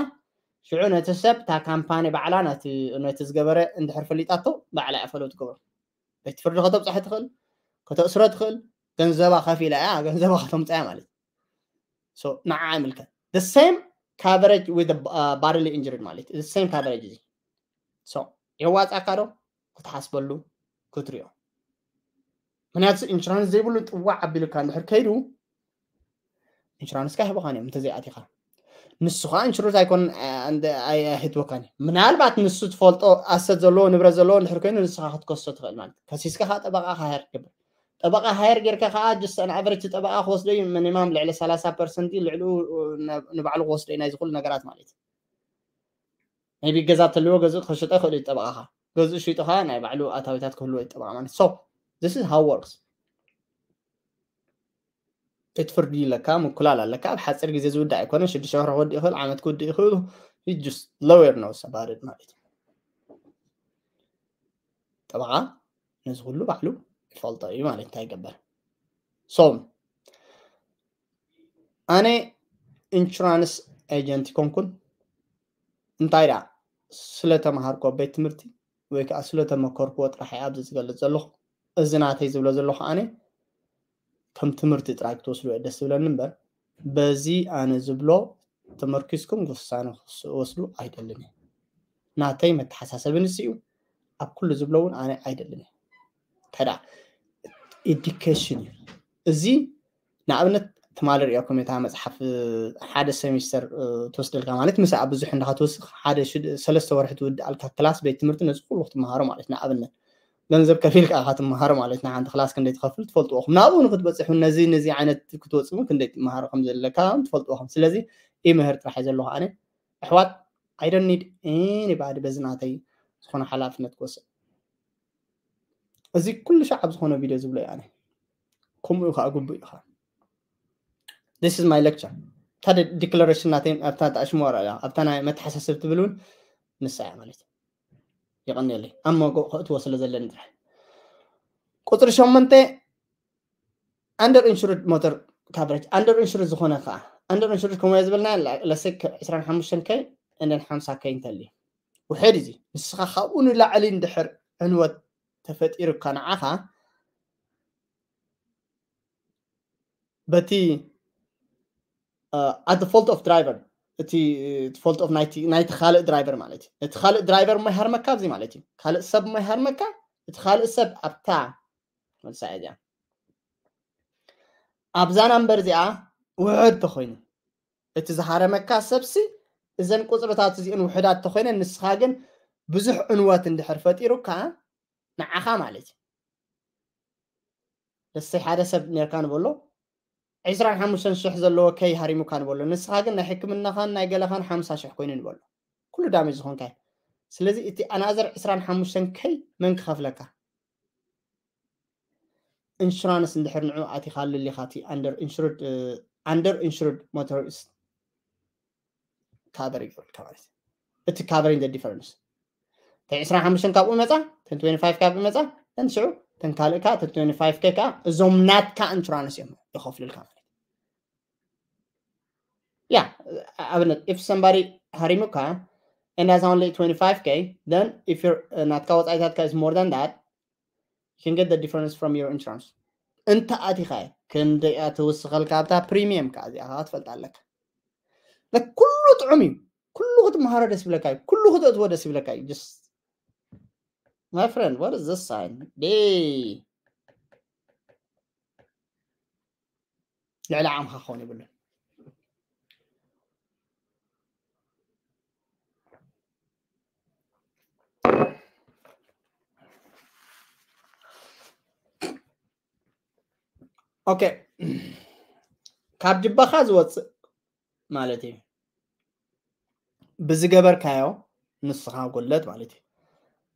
ሽዑ ነቲ ሰብ እታ ካምፓኒ ባዕላ ነቲ ዝገበረ እንድሕር ፈሊጣቶ ባዕላ እያ ፈለው ትገብሮ ቤት ፍርዲ ከተብፅሐ ትኽእል ከተእስሮ ትኽእል ገንዘባ ከፊላ እያ ገንዘባ ከተምፅያ ማለት ንዓ ይምልከት the same coverage with the uh, bodily injury ማለት እዩ same coverage እዚ so የዋፃካ ዶ ክትሓስበሉ ክትሪኦ። ምክንያቱ ኢንሹራንስ ዘይብሉ ጥዋዕ ኣቢሉካ እንድሕር ከይዱ ኢንሹራንስካ ይህበኻን እዮም እንተዘይኣቲኻ። ንሱ ከዓ ኢንሹራንስ ኣይኮን ኣይህትወካን እዩ። ምናልባት ንሱ ትፈልጦ ኣሰት ዘለዎ ንብረት ዘለዎ እንድሕር ኮይኑ ንስኻ ክትከሶ ትኽእል ማለት እዩ። ከሲስካ ከዓ ጠበቓ ሃየር ትገብር። ጠበቓ ሃየር ጌርካ ከዓ just an average ጠበቓ ክወስዶ እዩ ሚኒማም ልዕሊ ሰላሳ ፐርሰንት እዩ ልዕሊኡ ንባዕሉ ክወስዶ እዩ ናይዚ ኩሉ ነገራት ማለት እዩ። ቢ ገዛ ተልዎ ገዝኡ ክሸጠ ይኽእል እዩ ጠበቓኻ። ገዝኡ ሽጡ ከዓ ናይ ባዕሉ ኣታዊታት ክህልዎ እዩ ጠበቓ ማለት so this is how works። ቤት ፍርዲ ኣለካ፣ ምኩላል ኣለካ። ኣብ ሓፂር ግዜ ዝውዳእ ኣይኮነን። ሽዱሽተ ወርሒ ክወድእ ይኽእል፣ ዓመት ክውድእ ይኽእል። Just lawyer knows about it ማለት እዩ። ጠበቓ ነዚ ኩሉ ባዕሉ ይፈልጦ እዩ ማለት እንታይ ይገበር። So ኣነ ኢንሹራንስ ኤጀንት ይኮንኩን እንታይ ደኣ ስለተምሃርኮ ቤት ትምህርቲ ወይ ከዓ ስለተመከርክዎ ጥራሕ ኣብዚ ዝገልፅ ዘለኹ። እዚ ናተይ ዝብሎ ዘለኹ ኣነ ከም ትምህርቲ ጥራይ ክትወስድዎ ደስ ዝብለኒ እምበር በዚ ኣነ ዝብሎ ተመርኪስኩም ውሳነ ክትወስዱ ኣይደልን እየ። ናተይ መተሓሳሰቢ ንስ እዩ። ኣብ ኩሉ ዝብሎ እውን ኣነ ኣይደልን እየ። እንታይ ደኣ ኤዱኬሽን እዩ እዚ። ንኣብነት ትማሊ ሪኦኩም እታ መፅሓፍ ሓደ ሴሚስተር ትወስደልካ ማለት ምስኣ ብዙሕ እንዳ ክትወስኽ ሓደ ሰለስተ ወርሒ ትውድኣልካ ክላስ ቤት ትምህርቲ ነዚ ኩሉ ክትመሃሮ ማለት ንኣብነት ገንዘብ ከፊልካ ኢኻ ትመሃሮ ማለት ንሓንቲ ክላስ ክንደይ ትኸፍል ትፈልጥዎ ኹም ናብኡ ንክትበፅሑ ነዚ ነዚ ዓይነት ክትወፅሙ ክንደይ ትመሃሮ ከም ዘለካ ትፈልጥዎ ኹም ስለዚ ይምህር ጥራሕ ዘለኹ ኣነ ኣሕዋት I don't need anybody በዚ ናተይ ዝኾነ ሓላፍነት ክወስድ እዚ ኩሉ ሻዕ ኣብ ዝኾነ ቪድዮ ዝብሎ እየ ኣነ ከምኡ ከዓ ግቡእ ኢኻ this is my lecture እታ ዲክለሬሽን ናተይ ኣብታ ተኣሽሞ ኣብታ ናይ መተሓሳሰብ ትብል እውን ንሳ እያ ማለት እዩ የቐንየለይ ኣብ መጎ ከእትዎ ስለ ዘለኒ ጥራሕ ቁፅሪ ሸሞንተ under insured motor coverage under insured ዝኾነ ከዓ under insured ከምኡ ዝበልና ለሰ ዕስራን ሓሙሽተን ከይ እንደን ሓምሳ ከይ እንተልዩ ውሕድ እዚ ንስኻ ካብኡ ንላዕሊ እንድሕር ዕንወት ተፈጢሩካ ንዓኻ በቲ at the fault of driver እቲ fault of ናይቲ ካልእ ድራይቨር ማለት እዩ እቲ ካልእ ድራይቨር እሞ ይሃርመካ ኣብዚ ማለት እዩ ካልእ ሰብ እሞ ይሃርመካ እቲ ካልእ ሰብ ኣብታ መልሳ እያ እዚኣ ኣብዛ ናምበር እዚኣ ውሕድ ተኮይኑ እቲ ዝሃረመካ ሰብሲ እዘን ቁፅርታት እዚአን ውሕዳት ተኮይነን ንስኻ ግን ብዙሕ ዕንወት እንድሕር ፈጢሩካ ንዓኻ ማለት እዩ ለሰይ ሓደ ሰብ ነርካ ንበሎ ዕስራን ሓሙሽተን ሽሕ ዘለዎ ከይ ሃሪሙካ ንበሎ ንስኻ ግን ናይ ሕክምናኻን ናይ ገለኻን ሓምሳ ሽሕ ኮይኑ ንበሎ ኩሉ ዳሜጅ ዝኾንካ እዩ ስለዚ እቲ ኣናዘር ዕስራን ሓሙሽተን ከይ መን ክኸፍለካ ኢንሹራንስ እንድሕር ንዑ ኣቲኻ ልሊኻ እቲ under insured under insured motorist cover ይገብረልካ ማለት እዩ እቲ covering the difference ተን ዕስራን ሓሙሽተን ካብኡ መፃ ተን ትዌንቲ ፋይቭ ካብኡ መፃ ተን ሽዑ ተን ካልእ ከዓ ተን ትዌንቲ ፋይቭ ከ ከዓ እዞም ናትካ ኢንሹራንስ እዮም ይኸፍሉልካ ማለት እዩ yeah ኣብነት if somebody ሃሪሙካ and has only twenty-five k then if your ናትካ ወፃኢታትካ is more than that you can get the difference from your insurance እንተ ኣቲኻ ክንደይ እያ ትውስኸልካ ኣብታ ፕሪሚየም ከዓ እዚኣ ከዓ ትፈልጥ ኣለካ ኩሉ ጥዑም እዩ ኩሉ ክትመሃሮ ደስ ይብለካ እዩ ኩሉ ክትእትዎ ደስ ይብለካ እዩ just my friend what is this sign day ልዕሊ ዓምኻ ክኸውን የብሉን ኦኬ ካብ ጅባኻ ዝወፅእ ማለት እዩ ብዝገበርካዮ ንስኻ ጎለት ማለት እዩ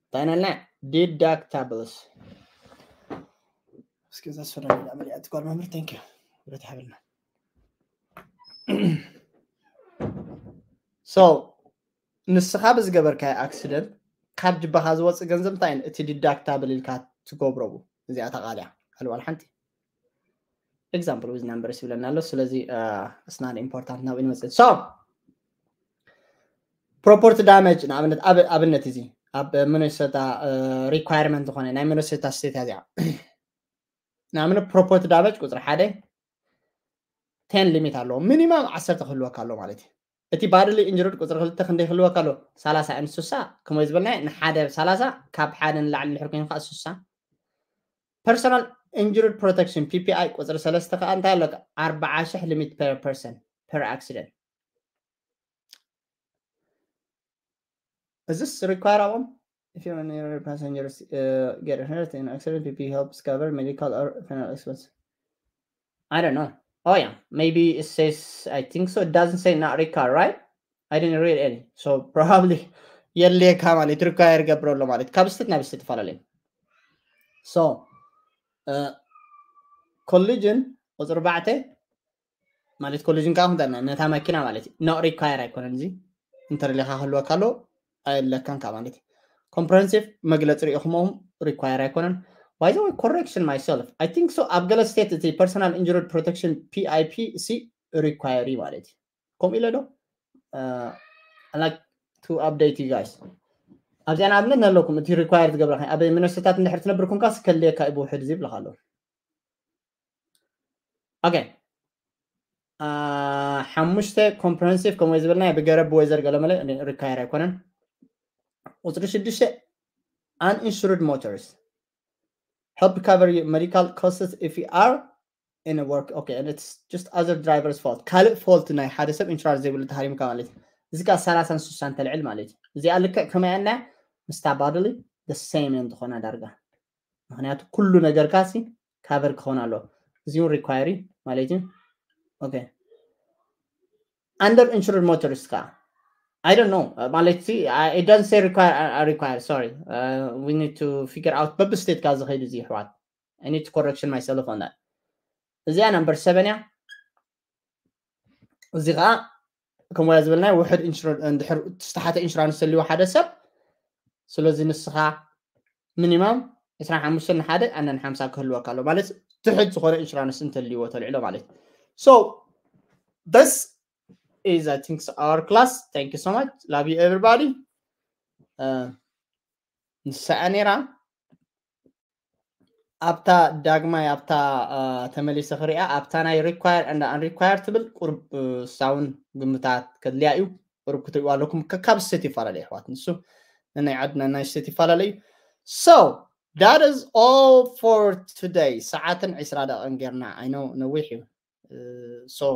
እንታይ ናልና deductibles እስኪ ዘስፈለኒ መሊኣ ትጓል መምህር thank you ብረት ሓብልና so ንስኻ ብዝገበርካዮ ኣክሲደንት ካብ ጅባኻ ዝወፅእ ገንዘብ እንታይ እቲ deductible ኢልካ ትገብረቡ እዚኣ ተቃልያ ኣልዋል ሓንቲ example with numbers ይብለና ኣሎ ስለዚ it's not important ናብኡ ንመፅእ so property damage ንኣብነት ኣብነት እዚ ኣብ ሚኒሶታ requirement ዝኾነ ናይ ሚኒሶታ state እዚኣ ንኣብነት property damage ቁፅሪ ሓደ ten limit ኣለዎ minimum ዓሰርተ ክህልወካ ኣሎ ማለት እዩ እቲ bodily injured ቁፅሪ ክልተ ክንደይ ክህልወካ ኣሎ? ሰላሳ እንስሳ። ከምኡ ዝበልና ንሓደ ሰላሳ፣ ካብ ሓደ ንላዕሊ ድሕር ኮይኑ ከዓ ስሳ። Personal injured protection PPI ቁፅሪ ሰለስተ ከዓ እንታይ ኣለካ? ኣርባዓ ሽሕ limit per person per accident። Is this require ኣብኦም? If you're near passengers uh, get hurt in accident, PPI helps cover medical or funeral expense. I don't know. Oh yeah, maybe it says, I think so. It doesn't say not require, right? I didn't read any. So probably የድልየካ ማለት require ይገብረሎ ማለት ካብ ስቴት ናብ ስቴት ይፈላለዩ። So collision ቁፅሪ ኣርባዕተ ማለት collision ከዓ ከምታ ነታ መኪና ማለት እዩ። Not require ኣይኮነን፣ እዚ እንተደሊኻ ክህልወካ ኣሎ፣ ኣየድለካን ከዓ ማለት እዩ። Comprehensive መግለፂ ሪኢኹምዎም require ኣይኮነን። By the way, correction myself, I think so ኣብ ገለ ስቴት እቲ personal injured protection PIP ሲ require እዩ ማለት እዩ። ከምኡ ኢለ ዶ? I like to update you guys። ኣብዚኣ ንኣብነት ነለኩም እቲ require ዝገብረካ ኣብ ሚነሶታት እንድሕር ትነብር ኩንካ ስከልየካ እዩ ብውሕድ ዝብለካ ኣሎ። Okay. ሓሙሽተ comprehensive ከምኡ ዝበልና ብገረብ ወይ ዘርገለመለ require ኣይኮነን። ቁፅሪ ሽዱሽተ uninsured motorist help cover medical costs if you are in a work, okay, and it's just other driver's fault. ካልእ fault ናይ ሓደ ሰብ insurance ዘይብሉ ተሃሪምካ ማለት እዩ። እዚ ከዓ ሰላሳን ስሳን ተልዕል ማለት እዩ። እዚኣ ልክዕ ከመይ ኣና ምስታ bodily the same እዮም ዝኾና ዳርጋ። ምክንያቱ ኩሉ ነገርካ ሲ cover ክኾን ኣለዎ። እዚ እውን require ማለት እዩ። Okay. Under insured motorist ከዓ I don't know ማለት ሲ it doesn't say require, uh, require, sorry. Uh, we need to figure out በብ ስቴት ካ ዝኸይድ እዚ ይሕዋት። I need to correction myself on that. እዚኣ number seven እያ። እዚ ከዓ ከምኡ ዝበልና ውሕድ እንድሕር ዝተሓተ insurance ተልዎ ሓደ ሰብ፣ ስለዚ ንስኻ minimum ዕስራን ሓሙሽተን ንሓደ ኣነን ሓምሳ ክህልወካ ኣሎ ማለት ትሕት ዝኾነ insurance እንተልዎ ተልዕሎ ማለት። So this is, I think, our class. Thank you so much. Love you everybody. ንሳኣ ነይራ ኣብታ ዳግማይ ኣብታ ተመሊሰ ክሪኣ ኣብታ ናይ require and unrequire ትብል ቁርብ ሳውን ግምታት ከድልያ እዩ። ቁርብ ክትሪእዋ ኣለኩም። ከካብ ስቴት ይፈላለ ይሕዋት፣ ንሱ ናይ ዓድና ናይ ስቴት ይፈላለ እዩ። So that is all for today። ሰዓትን ዕስራ ደቂቕን ጌርና። I know ነዊሕ እዩ። So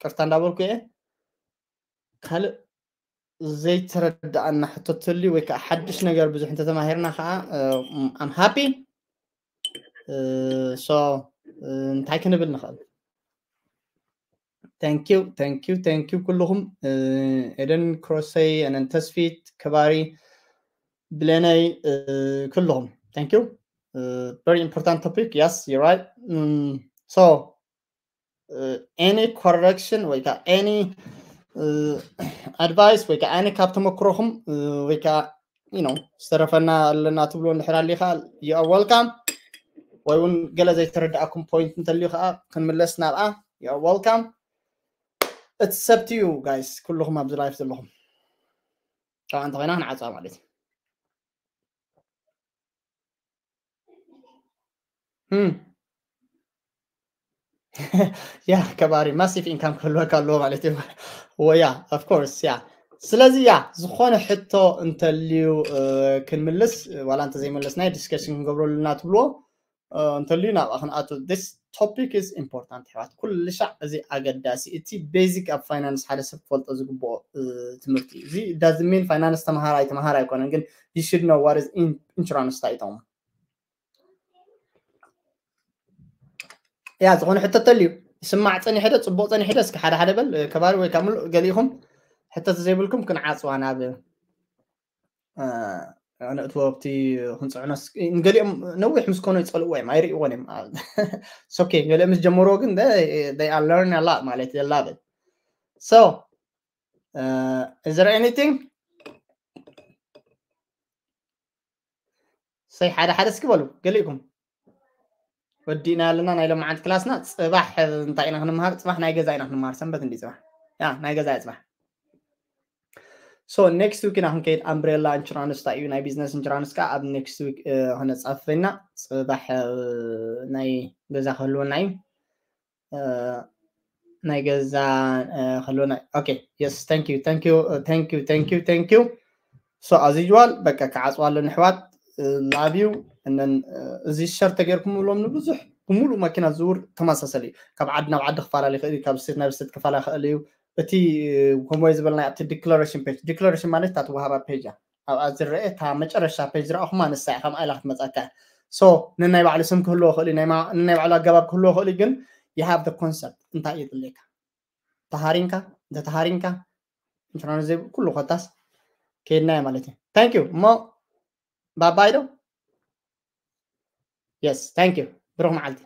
ቅርታ እንዳበልኩ እየ። ካልእ ዘይተረዳኣና ሕቶ ተልዩ ወይ ከዓ ሓድሽ ነገር ብዙሕ እንተተማሂርና ከዓ I'm happy። So እንታይ ክንብል ንኽእል? Thank you, thank you, thank you ኩልኹም። ኤደን፣ ክሮሰይ፣ ኣነን፣ ተስፊት፣ ከባሪ፣ ብሌነይ፣ ኩልኹም thank you። Very important topic. Yes, you're right. So any correction ወይ ከዓ any advice ወይ ከዓ any ካብ ተመክሮኹም ወይ ከዓ ዝተረፈና ኣለና ትብልዎ እንድሕር ኣልዩ ከዓ you are welcome። ወይ እውን ገለ ዘይተረዳእኩም point እንተልዩ ከዓ ክንምለስ ናብኣ you are welcome። It's up to you guys። ኩልኹም ኣብዚ live ዘለኹም ካብኣ እንተኾይና ክንዓፅዋ ማለት እዩ። ያ ከባሪ massive income ክህልወካ ኣለዎ ማለት እዩ። ወያ of course ያ። ስለዚ ያ ዝኾነ ሕቶ እንተልዩ ክንምልስ ዋላ እንተዘይመለስናይ discussion ክንገብረሉ እና ትብልዎ እንተልዩ ናብኣ ክንኣቱ። This topic is important ሕዋት። ኩሉ ሻዕ እዚ ኣገዳሲ፣ እቲ basic ኣብ finance ሓደ ሰብ ክፈልጦ ዝግብኦ ትምህርቲ። እዚ doesn't mean finance ተምሃር ኣይተምሃር ኣይኮነን፣ ግን you should know what is insurance እንታይ ይጠቕሙ። ያ ዝኾነ ሕቶ ተልዩ ይስማዕ ጸኒሐ ዶ ጽቡቕ ጸኒሐ ዶ እስኪ ሓደ ሓደ በል ከባሪ ወይ ካብ ምሉእ ገሊኹም ሕቶ ዘይብልኩም ክንዓጽዋ ናብ ንእትዎ ኣብቲ ክንጽዕኖ ንገሊኦም ነዊሕ ምስ ኮኑ ይጸልእዎ እዮም ኣይርእይዎን እዮም። Okay ገሊኦም ምስ ጀመርዎ ግን they are learn a lot ማለት they love it። So is there anything? ሰይ ሓደ ሓደ እስኪ በሉ ገሊእኩም። ወዲእና ኣለና ናይ ሎማዓንቲ ክላስና። ጽባሕ እንታይ ኢና ክንምሃር? ጽባሕ ናይ ገዛ ኢና ክንምሃር። ሰንበት እንዲ ጽባሕ ያ ናይ ገዛ እያ ጽባሕ። So next week ኢና ክንከይድ። Umbrella insurance እንታይ እዩ? ናይ business insurance ከዓ ኣብ next week ክነጻፍፍ ኢና። ጽባሕ ናይ ገዛ ክህልወና እዩ። ናይ ገዛ ክህልወና okay yes thank you thank you thank you thank you thank you so as usual በቃ ክዓፅዋ ኣለኒ ኣሕዋት love you and then እዚ share ተገይርኩም ሎም ንብዙሕ ብምሉእ መኪና ዝውር ተመሳሰለ እዩ ካብ ዓዲ ናብ ዓዲ ክፈላለ ይኽእል እዩ ካብ ስቴት ናብ ስቴት ክፈላለ ይኽእል እዩ እቲ ከምኡ ዝበልና ኣብቲ declaration page declaration ማለት እታ ትወሃባ page እያ ኣብኣ ዝረአ እታ መጨረሻ page ዝረኣኹማ ንሳ እያ ከምኣ ኢላ ክትመፀካ so ንናይ ባዕሉ ስም ክህልዎ ይኽእል እዩ ናይ ባዕሉ ኣገባብ ክህልዎ ይኽእል እዩ ግን you have the concept እንታይ የድልየካ ተሃሪምካ እንተተሃሪምካ ኢንሹራንስ ዘይብ ኩሉ ኮታስ ከይድናዮ ማለት እዩ thank you እሞ ባባይ ዶ yes thank you ብሩኽ መዓልቲ